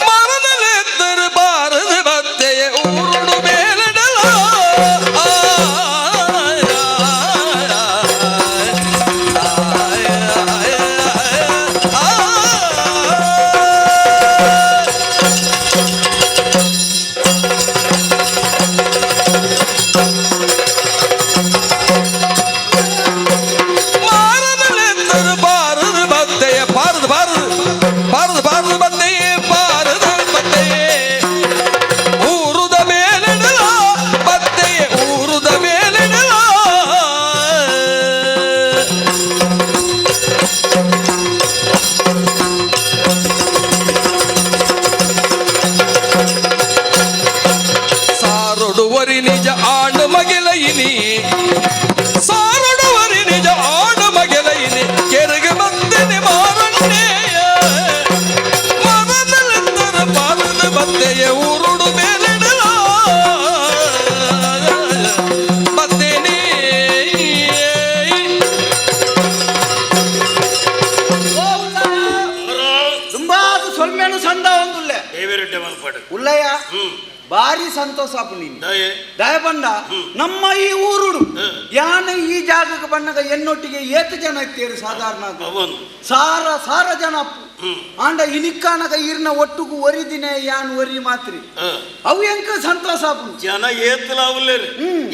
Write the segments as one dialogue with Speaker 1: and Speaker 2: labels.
Speaker 1: ಮರದಲೆತ್ತರು ಬಾರದ ಬತ್ತೆಯ ಊರುಡು ಮೇಲಿಡಲ. ಮಾರದಲೆತ್ತರು ಬಾರದ ಬತ್ತೆಯ ಬಾರದು ಬಾರದು ಬಾರದು ಬಾರದು ಬತ್ತೆಯೇ ಬಾರದ ಬತ್ತೆಯೇ ಊರುದ ಮೇಲಿಡಲ ಬತ್ತೆಯೇ ಊರುದ ಮೇಲಿಡಲ. ಸಾರೊಡುವರಿ ನಿಜ ಆಣು ಮಗಿಲಯಿನಿ, ಸಾರೊಡುವರಿ ನಿಜ ಆಣು ಮಗಿಲಯಿನಿ, ಕೆರಗ ಬಂದಿನಿ ಮಾರಣ್ಣೇಯ. ಮರದಲೆತ್ತರ ಬಾರದ ಬತ್ತೆಯ ಊರುಡು ಮೇಲಿಡಲ ಬತ್ತೇನಿ.
Speaker 2: ತುಂಬಾ ಸೊಲ್ಮೆನು ಸಂದ ಒಂದುಲ್ಲೆ.
Speaker 3: ದೇವರೆಡ್ಡೆ ಮಲ್ಪಡು.
Speaker 2: ಉಲ್ಲಯ್ಯ. ಭಾರಿ ಸಂತೋಷ ಆಪು ನೀನು.
Speaker 3: ದಯೆ.
Speaker 2: ದಯಬಂಡ ನಮ್ಮ ಈ ಊರುಡು ಯಾನ ಈ ಜಾಗಕ್ಕೆ ಬಣ್ಣಗ ಎನ್ನೊಟ್ಟಿಗೆ ಏತು ಜನ ಇತ್ತೇರು ಸಾಧಾರಣ?
Speaker 3: ಅವನು
Speaker 2: ಸಾರ ಸಾರ ಜನ ಅಪ್ಪು. ಆಂಡ ಇನಿಕ್ಕಾನಗ ಈರ್ನ ಒಟ್ಟುಗು ಒರಿದಿನೇ ಯಾನ್ ಒರಿ ಮಾತ್ರಿ. ಅವು ಎಂಕ ಸಂತೋಷ ಆಪುಂಡು.
Speaker 3: ಜನ ಏತ್ಲಾವುಲ್ಲೇರು.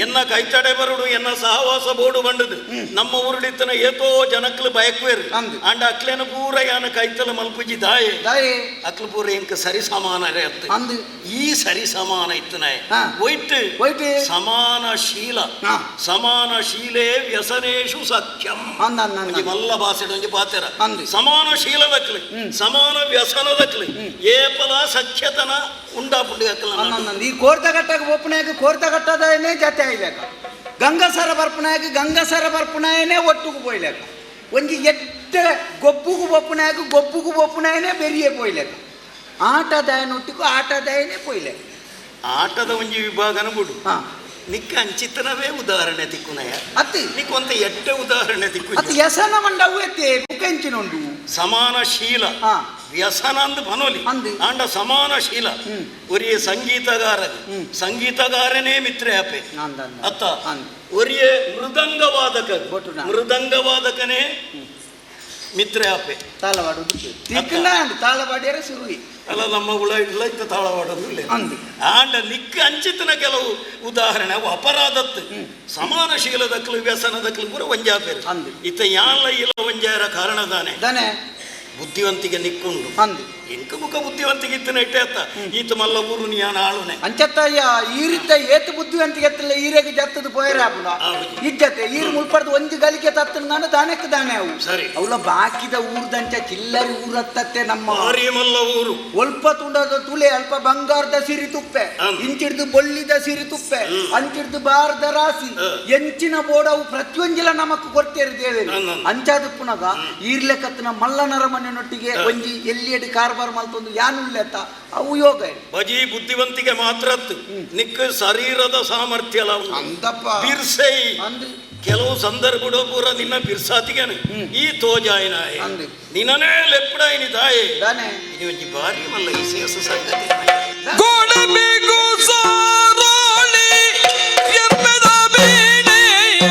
Speaker 3: ಎನ್ನ ಕೈತಡೆ ಬರುಡು, ಎನ್ನ ಸಹವಾಸ ಬೋಡು ಬಂಡದು. ನಮ್ಮ ಊರುಡಿತ್ತನ ಏತೋ ಜನಕ್ಲು ಬಯಕ್ವೇರು.
Speaker 2: ಅಂದು.
Speaker 3: ಆಂಡ ಅಕ್ಲೇನ ಪೂರ ಯಾನ ಕೈತಲ ಮಲ್ಪುಜಿ. ದಾಯೆ?
Speaker 2: ದಾಯೆ?
Speaker 3: ಅಕ್ಲು ಪೂರ ಎಂಕ ಸರಿ ಸಮಾನ ಅತ್ತು.
Speaker 2: ಅಂದು.
Speaker 3: ಈ ಸರಿ ಸಮಾನ ಇತ್ತನ. ಒಯ್ಟ್.
Speaker 2: ಒಯ್ಟ್.
Speaker 3: ಸಮಾನ ಶೀಲ. ಸಮಾನ ಶೀಲೇ ವ್ಯಸನೇಶು ಸಖ್ಯಂ.
Speaker 2: ಅಂದ ಅಂದ ಅಂದ.
Speaker 3: ಒಂಜಿ ಮಲ್ಲ ಭಾಷೆಡ್ ಒಂಜಿ ಪಾತೆರ.
Speaker 2: ಅಂದು.
Speaker 3: ಸಮಾನ ಶೀಲದಕ್ಲು, ಸಮಾನ ವ್ಯಸನದಕ್ಲು ಏಪಲ ಸಖ್ಯತನ ಉಂಡಾಪುಂಡು ಅಕ್ಲ.
Speaker 2: ಅಂದ ಅಂದ ಅಂದ. ಈ ಕೋರ್ತಘಟ್ಟಕ್ಕೆ ಒಪ್ಪನಾಗ ಕೋರ್ತಘಟ್ಟದನೇ ಜತೆ ಆಯ್ಲೇಕ, ಗಂಗಸರ ಬರ್ಪನಾಗ ಗಂಗಸರ ಬರ್ಪನಾಯನೇ ಒಟ್ಟುಗು ಪೋಯ್ಲೇಕ, ಒಂಜಿ ಎಡ್ಡೆ ಗೊಬ್ಬುಗು ಬೊಪ್ಪನಾಗ ಗೊಬ್ಬುಗು ಬೊಪ್ಪನಾಯನೇ ಬೆರಿಯೇ ಪೋಯ್ಲೇಕ, ಆಟದಾಯನೊಟ್ಟಿಗೂ ಆಟದಾಯನೇ ಪೋಯ್ಲೇಕ.
Speaker 3: ಆಟದ ಒಂಜಿ ವಿಭಾಗನ ಬಿಡು. ನಿಕ್ಕ ಅಂಚಿತನವೇ ಉದಾಹರಣೆ ತಿಕ್ಕುನಯ.
Speaker 2: ಅತ್ತಿ.
Speaker 3: ನಿಕ್ಕ ಒಂತ ಎಡ್ಡೆ ಉದಾಹರಣೆ ತಿಕ್ಕು.
Speaker 2: ಅತ್ತಿ, ವ್ಯಸನ ಮಂಡವು ಎತ್ತೆ ಬುಕ್ಕೆಂಚಿನುಂಡು.
Speaker 3: ಸಮಾನ ಶೀಲ ವ್ಯಸನ ಅಂದ್ ಪನೋಲಿ.
Speaker 2: ಅಂದ್.
Speaker 3: ಆಂಡ ಸಮಾನ ಶೀಲ ಒರಿಯೆ ಸಂಗೀತಗಾರ, ಸಂಗೀತಗಾರನೇ ಮಿತ್ರ ಅಪೆ.
Speaker 2: ಅಂದ ಅಂದ.
Speaker 3: ಅತ್ತ?
Speaker 2: ಅಂದ್.
Speaker 3: ಒರಿಯೆ ಮೃದಂಗವಾದಕ,
Speaker 2: ಬೊಟ್ಟುನ.
Speaker 3: ಮೃದಂಗವಾದಕನೇ ಮಿತ್ರ ಅಪೆ.
Speaker 2: ತಾಳವಾಡು ತಿಕ್ಕನ ತಾಳವಾಡಿಯರ ಸುರುವಿ.
Speaker 3: ಅಲ್ಲ, ನಮ್ಮ ಉಳ ಇಡ್ಲ ಇತ್ತ ತಾಳವಾಡೋದು ಇಲ್ಲ.
Speaker 2: ಅಂದ್.
Speaker 3: ಆಂಡ ನಿಕ್ಕ ಅಂಚಿತನ ಕೆಲವು ಉದಾಹರಣೆ ಅವು ಅಪರಾಧತ್ತು. ಸಮಾನ ಶೀಲದಕ್ಲು ವ್ಯಸನದಕ್ಲು ಪೂರ ಒಂಜಾಪೇರು.
Speaker 2: ಅಂದ್.
Speaker 3: ಇತ್ತ ಯಾನ್ಲ ಇಲ್ಲ ಒಂಜಾರ ಕಾರಣ ದಾನೆ?
Speaker 2: ದನೆ?
Speaker 3: ಬುದ್ಧಿವಂತಿಕೆ ನಿಕ್ಕುಂಡು.
Speaker 2: ಅಂದ್.
Speaker 3: ಎಂಕ ಮುಖ ಬುದ್ಧಿವಂತಿಕೆ ಇತ್ತನ ಇಟ್ಟೆ ಅತ್ತ ಈತ ಮಲ್ಲ ಊರು ನೀ ಆಳುನೆ.
Speaker 2: ಅಂಚತ್ತಯ್ಯ, ಈ ರೀತ ಏತು ಬುದ್ಧಿವಂತಿಕೆ ಎತ್ತಲ್ಲ, ಈರೆಗೆ ಜತ್ತದ ಪೋಯರ ಆಪುಂಡ. ಇಜ್ಜತೆ ಈರು ಮುಲ್ಪಡ್ದು ಒಂಜಿ ಗಳಿಗೆ ತತ್ತನ ನಾನು ದಾನೆಕ್ ದಾನೆ ಅವು.
Speaker 3: ಸರಿ.
Speaker 2: ಅವಲ ಬಾಕಿದ ಊರ್ದಂಚ ಚಿಲ್ಲರಿ ಊರತ್ತತ್ತೆ ನಮ್ಮ.
Speaker 3: ಭಾರಿ ಮಲ್ಲ ಊರು.
Speaker 2: ಒಲ್ಪ ತುಂಡದ ತುಲೆ, ಅಲ್ಪ ಬಂಗಾರದ ಸಿರಿ ತುಪ್ಪೆ, ಇಂಚಿಡ್ದು ಬೊಳ್ಳಿದ ಸಿರಿ ತುಪ್ಪೆ, ಅಂಚಿಡ್ದು ಬಾರದ ರಾಸಿ, ಎಂಚಿನ ಬೋಡವು ಪ್ರತಿಯೊಂಜಿಲ ನಮಕ್ ಕೊರ್ತೇರು ದೇವೇರು. ಅಂಚಾದ ಪುನಗ ಈರ್ಲೆಕತ್ತಿನ ಮಲ್ಲನರ ಮನೆಯೊಟ್ಟಿಗೆ ಒಂಜಿ ಎಲ್ಲಿಯಡಿ ಕಾರ್ಬಾರ್ ಮಲ್ತೊಂದು ಯಾನುಲ್ಲೆತ್ತ ಅವು ಯೋಗ ಇದೆ.
Speaker 3: ಬಜಿ ಬುದ್ಧಿವಂತಿಕೆ ಮಾತ್ರ ಅತ್ತು. ನಿಕ್ಕ ಶರೀರದ ಸಾಮರ್ಥ್ಯ ಅಲ್ಲ ಉಂಡು.
Speaker 2: ಅಂದಪ್ಪ.
Speaker 3: ಬಿರ್ಸೈ.
Speaker 2: ಅಂದು.
Speaker 3: ಕೆಲವು ಸಂದರ್ಭ ಪೂರ ನಿನ್ನ ಬಿರ್ಸಾತಿಗೆನು ಈ ತೋಜಾಯಿನಾಯೆ.
Speaker 2: ಅಂದು.
Speaker 3: ನಿನ್ನನೇ ಲೆಪ್ಪಡಾಯಿನಿ ತಾಯೆ.
Speaker 2: ದಾನೆ?
Speaker 3: ಇದು ಒಂಜಿ ಭಾರಿ ಮಲ್ಲ ವಿಶೇಷ ಸಂಗತಿ.
Speaker 1: ಗೋಡಂಬಿಗು ಸಾರೋಳಿ ಎಮ್ಮೆದ ಬೀಣೆಯ.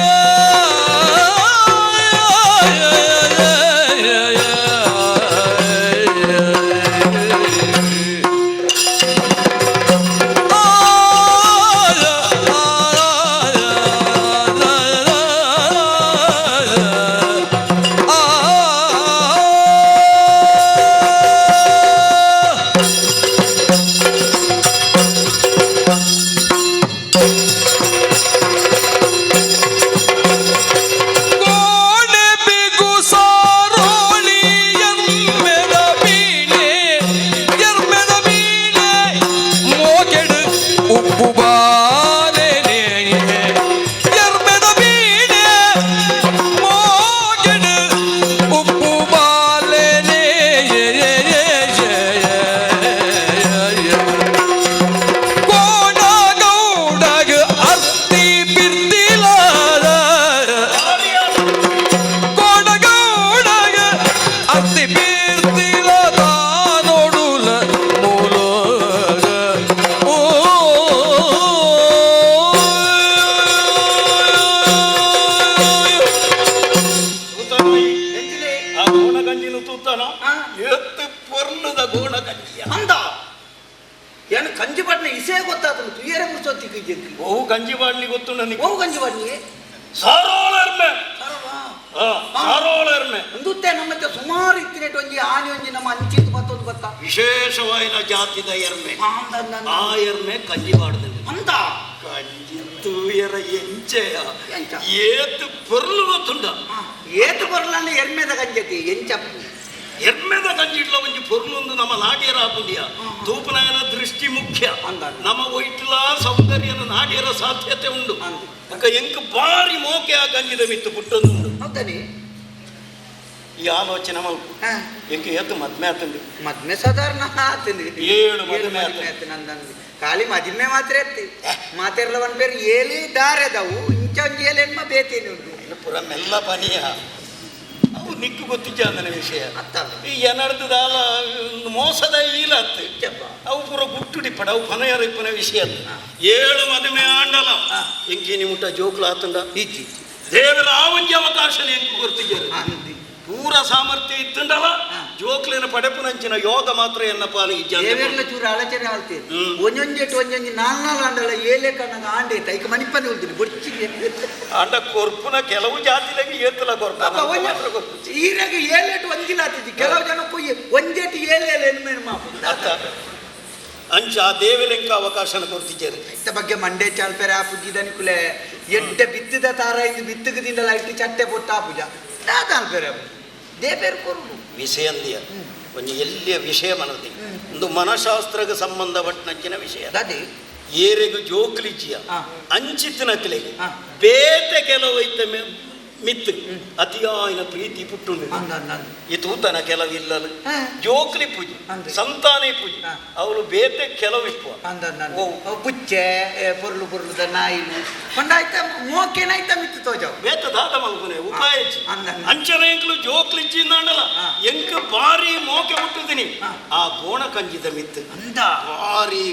Speaker 1: ಕೋಣೆ ಬಿಗು ಸಾರೋಳಿ ಎಮ್ಮೆದ ಬೀಣೆ, ಎಮ್ಮೆದ ಬೀಣೆ, ಮೋಕೆಡು ಉಪ್ಪು ಬಾಲೆನೆ. ಎರ್ಮೆದ ಬೀಣೆ ಮೋಕೆಡು ಉಪ್ಪು ಬಾಲೆನೆ. ಕೋಣ ಗೌಡಗ ಅರ್ತಿ ಬಿರ್ತಿಲಾರ, ಕೋಡಗೌಡಗ ಅರ್ತಿ ಬೀರ್ತಿಲದಾಯೆ.
Speaker 3: ಕಂಜಿನ ತೂತಾನ ಎತ್ತು ಪೊರ್ಲುದ ಗೋಣ ಕಂಜಿಯ
Speaker 2: ಅಂದ ಏನು ಕಂಜಿ ಪಾಡ್ನ ಇಸೇ ಗೊತ್ತಾತನು ತುಯ್ಯರೆ ಮುರ್ಸೋತಿ.
Speaker 3: ಓ ಕಂಜಿ ಪಾಡ್ಲಿ ಗೊತ್ತುಂಡ ನಿಕ್ಕು?
Speaker 2: ಓ ಕಂಜಿ ಪಾಡ್ನಿ.
Speaker 3: ಸಾರೋಳರ್ಮೆ, ಸಾರೋಳರ್ಮೆ.
Speaker 2: ಒಂದುತ್ತೆ ನಮ್ಮತ್ತೆ ಸುಮಾರು ಇತ್ತಿನೆಟ್ ಒಂಜಿ ಆನೆ ಒಂಜಿ ನಮ್ಮ ಅಂಚಿತ್ತು ಬತ್ತೊಂದು ಗೊತ್ತಾ.
Speaker 3: ವಿಶೇಷವಾಯಿನ ಜಾತಿದ ಎರ್ಮೆ. ಆ ಎರ್ಮೆ ಕಂಜಿ ಪಾಡ್ದಂಡು.
Speaker 2: ಅಂತ.
Speaker 3: ಕಂಜಿ ತೂಯರ ಎಂಚೆಯ?
Speaker 2: ಎಂಚ?
Speaker 3: ಏತ್ ಪೊರ್ಲು ಗೊತ್ತುಂಡ?
Speaker 2: ಏತು ಬರಲನ್ನ ಎರ್ಮೆದ ಕಂಜತಿ ಎಂಚಪ್ಪು?
Speaker 3: ಎರ್ಮೆದ ಕಂಜಿಡ್ಲ ಒಂಜಿ ಪೊರ್ಲೊಂದು ನಮ್ಮ ನಾಡ್ಯರ ಆಪುಂಡಿಯ ತೂಪನಾಯನ ದೃಷ್ಟಿ ಮುಖ್ಯ.
Speaker 2: ಅಂದಾನ.
Speaker 3: ನಮ್ಮ ಒಯ್ಟ್ಲ ಸೌಂದರ್ಯನ ನಾಡ್ಯರ ಸಾಧ್ಯತೆ ಉಂಡು.
Speaker 2: ಅಂದು.
Speaker 3: ಬೊಕ್ಕ ಎಂಕ್ ಬಾರಿ ಮೋಕೆ ಆ ಕಂಜಿದ ಮಿತ್ತು ಪುಟ್ಟೊಂದುಂಡು.
Speaker 2: ಹೌದನಿ.
Speaker 3: ಈ ಆಲೋಚನೆ ಮಲ್ಪು. ಎಂಕ್ ಏತು ಮದ್ಮೆ ಆತುಂಡು?
Speaker 2: ಮದ್ಮೆ ಸಾಧಾರಣ ಆತಂದು.
Speaker 3: ಏಳು ಮದ್ಮೆ ಆತು.
Speaker 2: ಆತು ನಂದಂದು. ಖಾಲಿ ಮದಿಮೆ ಮಾತ್ರ ಎತ್ತಿ ಮಾತೆರ್ಲ ಒಂದ್ ಬೇರೆ ಏಲಿ ದಾರೆದವು ಇಂಚ ಒಂಜಿ ಏಲೆನ್ಮ ಬೇತೇನಿ ಉಂಟು.
Speaker 3: ಇನ್ನು ಪುರ ಮೆಲ್ಲ ಪನಿಯ ಅವು ನಿಕ್ಕು ಗೊತ್ತಿಜ್ಜ ಅಂದನ ವಿಷಯ.
Speaker 2: ಅತ್ತಲ್ಲ.
Speaker 3: ಈ ಎನಡ್ದು ದಾಲ ಮೋಸದ ಈಲ ಅತ್ತು.
Speaker 2: ಇಚ್ಚಪ್ಪ.
Speaker 3: ಅವು ಪೂರ ಗುಟ್ಟುಡಿಪ್ಪಡ ಅವು ಪನಯರ ಇಪ್ಪನ ವಿಷಯ ಅತ್ತು. ಏಳು ಮದುವೆ ಆಂಡಲ ಎಂಕಿ ಮುಟ್ಟ ಜೋಕ್ಲ ಆತುಂಡ?
Speaker 2: ಇಜ್ಜಿ.
Speaker 3: ದೇವರ ಆ ಒಂಜಿ ಅವಕಾಶ ಎಂಕು ಗೊತ್ತಿದ್ದಾರೆ.
Speaker 2: ಅಂದಿ.
Speaker 3: ಪೂರ ಸಾಮರ್ಥ್ಯ ಇತ್ತುಂಡಲ ಜೋಕ್ಲಿನ ಪಡೆಪುನಂಚಿನ ಯೋಗ ಮಾತ್ರ ಎನ್ನ ಪಾಲು ಇಜ್ಜ.
Speaker 2: ದೇವೆರ್ಲ ಚೂರು ಆಲೋಚನೆ ಆಲ್ತೀರಿ. ಒಂಜೊಂಜೆಟ್ ಒಂಜೊಂಜಿ ನಾಲ್ ನಾಲ್ ಆಂಡಲ ಏಲೆ ಕಣ್ಣಗ ಆಂಡೆ ಐಕ ಮನಿಪನೆ ಉಲ್ತೀನಿ ಬೊಚ್ಚಿಗೆ.
Speaker 3: ಅಂಡ ಕೊರ್ಪುನ ಕೆಲವು ಜಾತಿಲಗೆ ಏತಲ ಕೊರ್ಪ.
Speaker 2: ಈರಾಗ ಏಲೇಟು ಒಂಜಿಲ ಆತಿದ್ದಿ ಕೆಲವು ಜನ ಕೊಯ್ಯಿ ಒಂಜೆಟ್ ಏಲೆ ಏಲೆ ಎನ್ಮೇನು ಮಾಪು.
Speaker 3: ಅತ್ತ ಅಂಚ ಆ ದೇವರೆಂಕ ಅವಕಾಶನ ಕೊರ್ತಿದ್ದಾರೆ.
Speaker 2: ಇತ್ತ ಬಗ್ಗೆ ಮಂಡೆ ಚಾಲ್ಪೆರೆ ಆ ಪುಜ್ಜಿದನಿ ಕುಲೆ ಎಡ್ಡೆ ಬಿತ್ತಿದ ತಾರ ಇದು ಬಿತ್ತುಗದಿಂದ ಲೈಟ್ ಚಟ್ಟೆ ಪೊಟ್ಟ ಆ ಪೂಜ ದಾದಾಲ್ಪೆರೆ ದೇವೇರು ಕೊರುಡು.
Speaker 3: ವಿಷಯ ಅಂದಿಯ ಒಂಜಿ ಎಲ್ಲಿಯ ವಿಷಯ ಮನದಿ ಒಂದು ಮನಶಾಸ್ತ್ರಕ್ಕೆ ಸಂಬಂಧಪಟ್ಟನಂಚಿನ ವಿಷಯ.
Speaker 2: ದಾದಿ.
Speaker 3: ಏರೆಗು ಜೋಕ್ಲಿಜಿಯ ಅಂಚಿತ್ತಿನಕ್ಲೆಗೆ ಬೇತೆ ಕೆಲವು ಐತ ಮಿತ್ತು ಅತಿಯಾಯಿನ ಪ್ರೀತಿ ಪುಟ್ಟುಂಡು.
Speaker 2: ಅಂದ ಅಂದ ಅಂದ.
Speaker 3: ಈ ತೂತನ ಕೆಲವು ಇಲ್ಲಲು ಜೋಕ್ಲಿ ಪೂಜೆ
Speaker 2: ಅಂದೆ.
Speaker 3: ಸಂತಾನೆ ಪೂಜೆ ಅವಳು ಬೇತೆ ಕೆಲವು ಇಪ್ಪು.
Speaker 2: ಅಂದ ಅಂದ ಅಂದ.
Speaker 3: ಓ.
Speaker 2: ಅವು ಪುಚ್ಚೆ ಪೊರ್ಲು ಪೊರ್ಲುದ ನಾಯಿಲು ಪಂಡ ಆಯ್ತ ಮೋಕೆನಾಯ್ತ ಮಿತ್ತು ತೋಜಾವು.
Speaker 3: ಬೇತ ದಾದ ಮಲ್ಪುನೆ ಉಪಾಯ ಇಜ್ಜಿ.
Speaker 2: ಅಂದ ಅಂದ.
Speaker 3: ಅಂಚನೆ ಎಂಕ್ಲು ಜೋಕ್ಲಿಜ್ಜಿ ಅಂದಾಂಡಲ ಎಂಕ್ ಬಾರಿ ಮೋಕೆ ಹುಟ್ಟುದಿನಿ ಆ ಗೋಣ ಕಂಜಿದ ಮಿತ್ತು.
Speaker 2: ಅಂದ.
Speaker 3: ಬಾರಿ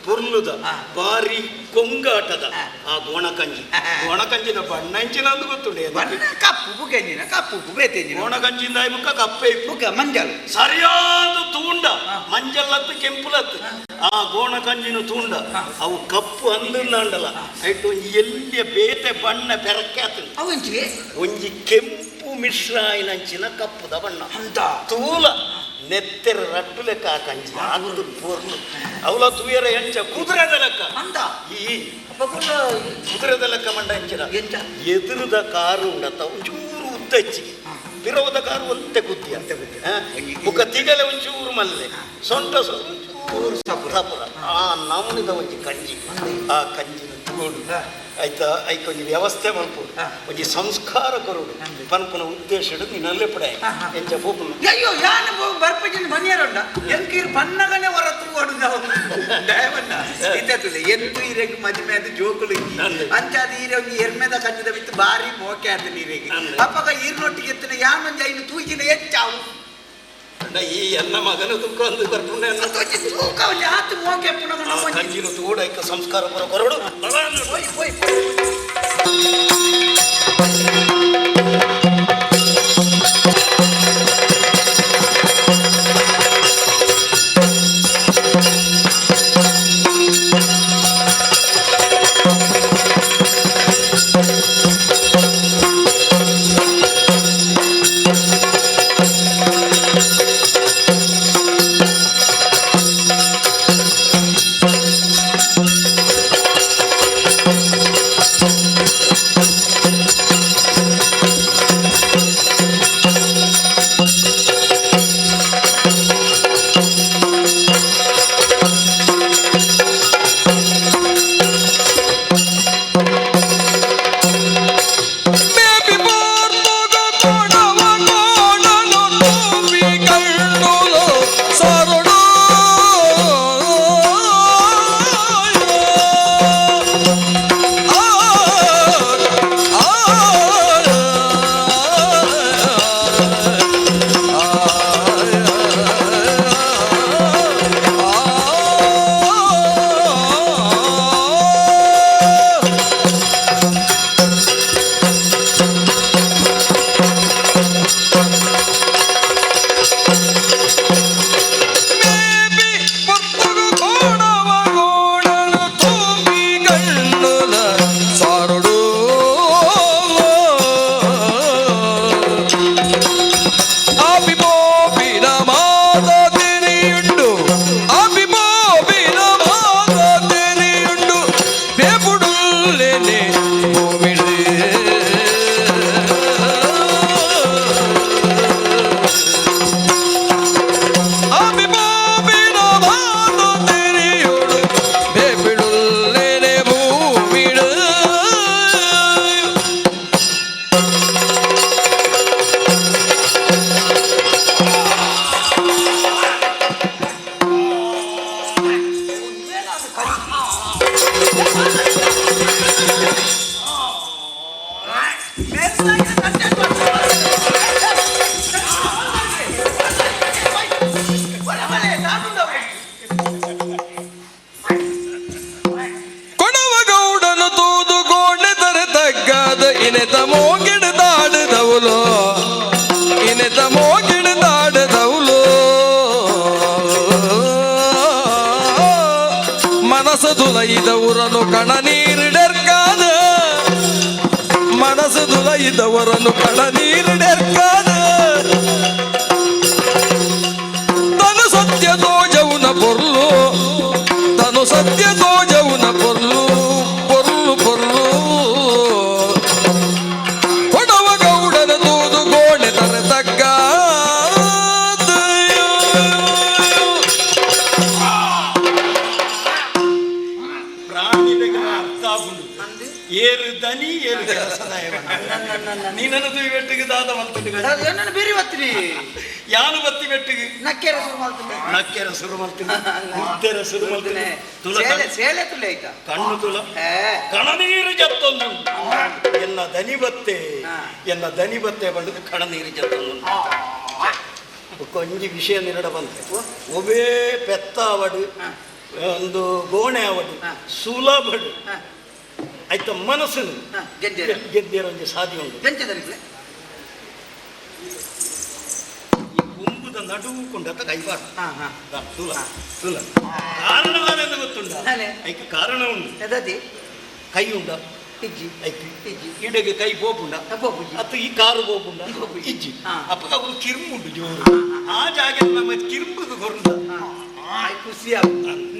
Speaker 3: ಪೊರ್ಲುದ ಬಾರಿ ಕೊಂಗಾಟದ ಆ ಗೋಣ ಕಂಜಿ. ಗೋಣ ಕಂಜಿದ ಬಣ್ಣ ಎಂಚಿನ ಅಂದು ಗೊತ್ತುಂಡು ಎನಕ್ಕೆ.
Speaker 2: ಬಣ್ಣ ಕಪ್ಪು ಬುಕೆಂಜಿನ ಕಪ್ಪು ಬೇತೆಂಜಿನ.
Speaker 3: ಗೋಣ ಕಂಜಿಂದ ಮುಖ ಕಪ್ಪೆ ಇಪ್ಪು.
Speaker 2: ಬುಕ ಮಂಜಲ್.
Speaker 3: ಸರಿಯಾದ ತೂಂಡ ಮಂಜಲ್ಲತ್ತು ಕೆಂಪುಲತ್ತು ಆ ಗೋಣ ಕಂಜಿನ ತೂಂಡ ಅವು ಕಪ್ಪು ಅಂದಂಡಲ ಐಟ್ ಒಂಜಿ ಎಲ್ಲಿಯ ಬೇತೆ ಬಣ್ಣ ಬೆರಕೆ ಆತುಂಡು.
Speaker 2: ಅವು ಎಂಚಿಗೆ?
Speaker 3: ಒಂಜಿ ಕೆಂಪು ಮಿಶ್ರ ಆಯಿನಂಚಿನ ಕಪ್ಪುದ ಬಣ್ಣ.
Speaker 2: ಅಂತ.
Speaker 3: ತೂಲ ನೆತ್ತೆರ ರಟ್ಟು ಲೆಕ್ಕ ಆ ಕಂಜಿ ಆಗುದು ಪೊರ್ಲು ಅವಲ ತೂಯರ ಎಂಚ ಕುದುರೆದ ಲೆಕ್ಕ.
Speaker 2: ಅಂತ.
Speaker 3: ಈ
Speaker 2: ಅಪ್ಪ ಕುಲ್ಲ.
Speaker 3: ಕುದುರೆದ ಲೆಕ್ಕ ಮಂಡ ಎಂಚಿನ?
Speaker 2: ಎಂಚ?
Speaker 3: ಎದುರುದ ಕಾರು ಉಂಡತ್ತ ಒಂಚೂರು ಉದ್ದ ಹೆಚ್ಚಿಗೆ ಪಿರವದ ಕಾರು ಒಂತೆ ಕುದ್ದಿ.
Speaker 2: ಒಂತೆ ಕುದ್ದಿ.
Speaker 3: ಬುಕ್ಕ ತಿಗಲೆ ಒಂಚೂರು ಮಲ್ಲೆ ಸೊಂಟ ಒಂಚೂರು
Speaker 2: ಸಪುರ.
Speaker 3: ಸಪುರ ಆ ನಮೂನಿದ ಒಂಜಿ ಕಂಜಿ. ಆ ಕಂಜಿನ ತೂಡು ಆಯ್ತಾ ಐಕ್ ಒಂಜಿ ವ್ಯವಸ್ಥೆ ಮಲ್ಪುಡು ಒಂಜಿ ಸಂಸ್ಕಾರ ಕೊರಡು ಪನ್ಪುನ ಉದ್ದೇಶ ನಿನ್ನಲ್ಲೇ ಪಡೆ
Speaker 2: ಹಾ.
Speaker 3: ಎಂಚ ಪೋಪುನ?
Speaker 2: ಅಯ್ಯೋ ಯಾನ್ ಬರ್ಪಜಿನ ಮನಿಯರುಂಡ ಎಂಕೀರ್ ಪನ್ನಗನೆ ಹೊರ ತೂವಡು ದಯವನ್ನ ಇತ್ತುಲೆ ಎಂತು ಇರೆಗ್ ಮದಿಮೆ ಅದು ಜೋಕುಲು ಇಜ್ಜಿ.
Speaker 3: ಅಂದೆ.
Speaker 2: ಅಂಚಾದ ಈರೆ ಒಂಜಿ ಎರ್ಮೆದ ಕಂಜಿದ ಬಿತ್ತು ಬಾರಿ ಮೋಕೆ ಆತ ನೀರಿಗೆ.
Speaker 3: ಅಂದೆ.
Speaker 2: ಅಪ್ಪಗ ಈರ್ನೊಟ್ಟಿಗೆ ಎತ್ತಿನ ಯಾನೊಂಜಿ ಐನು ತೂಜಿನ ಹೆಚ್ಚಾವು.
Speaker 3: ಅಂಡ ಈ ಎನ್ನ ಮಗನ ತುಕ್ಕ ಅಂದು ಬರ್ಪುಂಡೆ ಎನ್ನ.
Speaker 2: ಒಂಜಿ ತೂಕ ಒಂಜಿ ಆತು ಮೋಕೆ ಪುನಗ
Speaker 3: ಆ
Speaker 2: ನಮ್ಮೊಂಜಿ.
Speaker 3: ಕಂಜಿನ ತೂಡು ಐಕ ಸಂಸ್ಕಾರ ಪೂರ ಕೊರಡು.
Speaker 2: ಪೋಯ್ ಪೋಯ್ ಪೋಯ್.
Speaker 3: ಆ
Speaker 1: ದುಲೈದವರನು ಕಣನೀರಿಡರ್ಕಾದ, ಮನಸ್ಸು ದುಲೈದವರನು ಕಣನೀರಿಡರ್ಕಾದ. ತನು ಸತ್ಯ ತೋಜವುನ ಪೊರ್ಲು, ತನು ಸತ್ಯ ತೋಜವುನ ಪೊರ್ಲು ಪೊರ್ಲು ಪೊರ್ಲು. ಕೊಡವ ಗೌಡನ ತೂದು ಗೋಣೆ ತರ ತಗ್ಗ.
Speaker 3: ಪ್ರಾಣಿಲೆಗ್ ಅರ್ಥ ಆಪುಂಡು. ಏರು ದನಿ ಏರು ಕೆಲಸದಾಯ. ನೀನನ್ನು ತೂಯಿ ಬೆಟ್ಟಿಗೆ ದಾದ ಮಲ್ತುಂಡು.
Speaker 2: ಏನನ್ನು ಬೇರೆ ಬತ್ತೀನಿ.
Speaker 3: ಯಾನು ಬತ್ತಿ ಬೆಟ್ಟಿಗೆ?
Speaker 2: ನಕ್ಕೆರ ಶುರು ಮಾಡ್ತೀನಿ.
Speaker 3: ನಕ್ಕೆರ ಶುರು ಮಲ್ತೀನಿ, ಉದ್ದೆರ ಶುರು ಮಲ್ತೀನಿ. ತುಲ.
Speaker 2: ಸೇಲೆ ಸೇಲೆ ತುಲೆ ಆಯ್ತಾ?
Speaker 3: ಕಣ್ಣು ತುಲ.
Speaker 2: ಏ.
Speaker 3: ಕಣನೀರು ಜತ್ತೊಂದು ಎನ್ನ ದನಿ ಬತ್ತೆ. ಎನ್ನ ದನಿ ಬತ್ತೆ ಬಂದು ಕಣನೀರು ಜತ್ತೊಂದು. ಒಂಜಿ ವಿಷಯ ನಿರಡ ಬಂತೆ. ಒಬೇ ಪೆತ್ತ ಅವಡು, ಒಂದು ಗೋಣೆ ಅವಡು, ಸುಲಭಡು ಆಯ್ತ ಮನಸ್ಸನ್ನು
Speaker 2: ಗೆದ್ದೆ.
Speaker 3: ಗೆದ್ದೇರ ಒಂಜಿ ಸಾಧ್ಯ ಉಂಟು.
Speaker 2: ಗೆಂಚದನಿಕ್ಲೆ.
Speaker 3: ಈ ಕೊಂಬುದ ನಡುವು ಕೊಂಡತ್ತ ಕೈಬಾರ್ದು.
Speaker 2: ಹಾ ಹಾ
Speaker 3: ತುಲ ತುಲ. ಕಾರಣವಾದೆಂದು ಗೊತ್ತುಂಟ?
Speaker 2: ಅಲೆ.
Speaker 3: ಐಕ್ ಕಾರಣ ಉಂಟು.
Speaker 2: ಎದದಿ?
Speaker 3: ಕೈ ಉಂಡ?
Speaker 2: ಇಜ್ಜಿ.
Speaker 3: ಐಕ್
Speaker 2: ಇಜ್ಜಿ.
Speaker 3: ಇಡೆಗೆ ಕೈ ಪೋಪುಂಡ?
Speaker 2: ಪೋಪುಜಿ.
Speaker 3: ಅತ್ತು ಈ ಕಾರು ಪೋಪುಂಡ?
Speaker 2: ಪೋಪುಜಿ.
Speaker 3: ಇಜ್ಜಿ.
Speaker 2: ಹಾ.
Speaker 3: ಅಪ್ಪ ಅವ್ರು ಕಿರ್ಮುಂಡು ಜೋರು. ಆ ಜಾಗ ನಮ್ಮ ಕಿರ್ಬುದು ಕೊರಂಡ.
Speaker 2: ಆಯ್ ಖುಷಿ ಆವು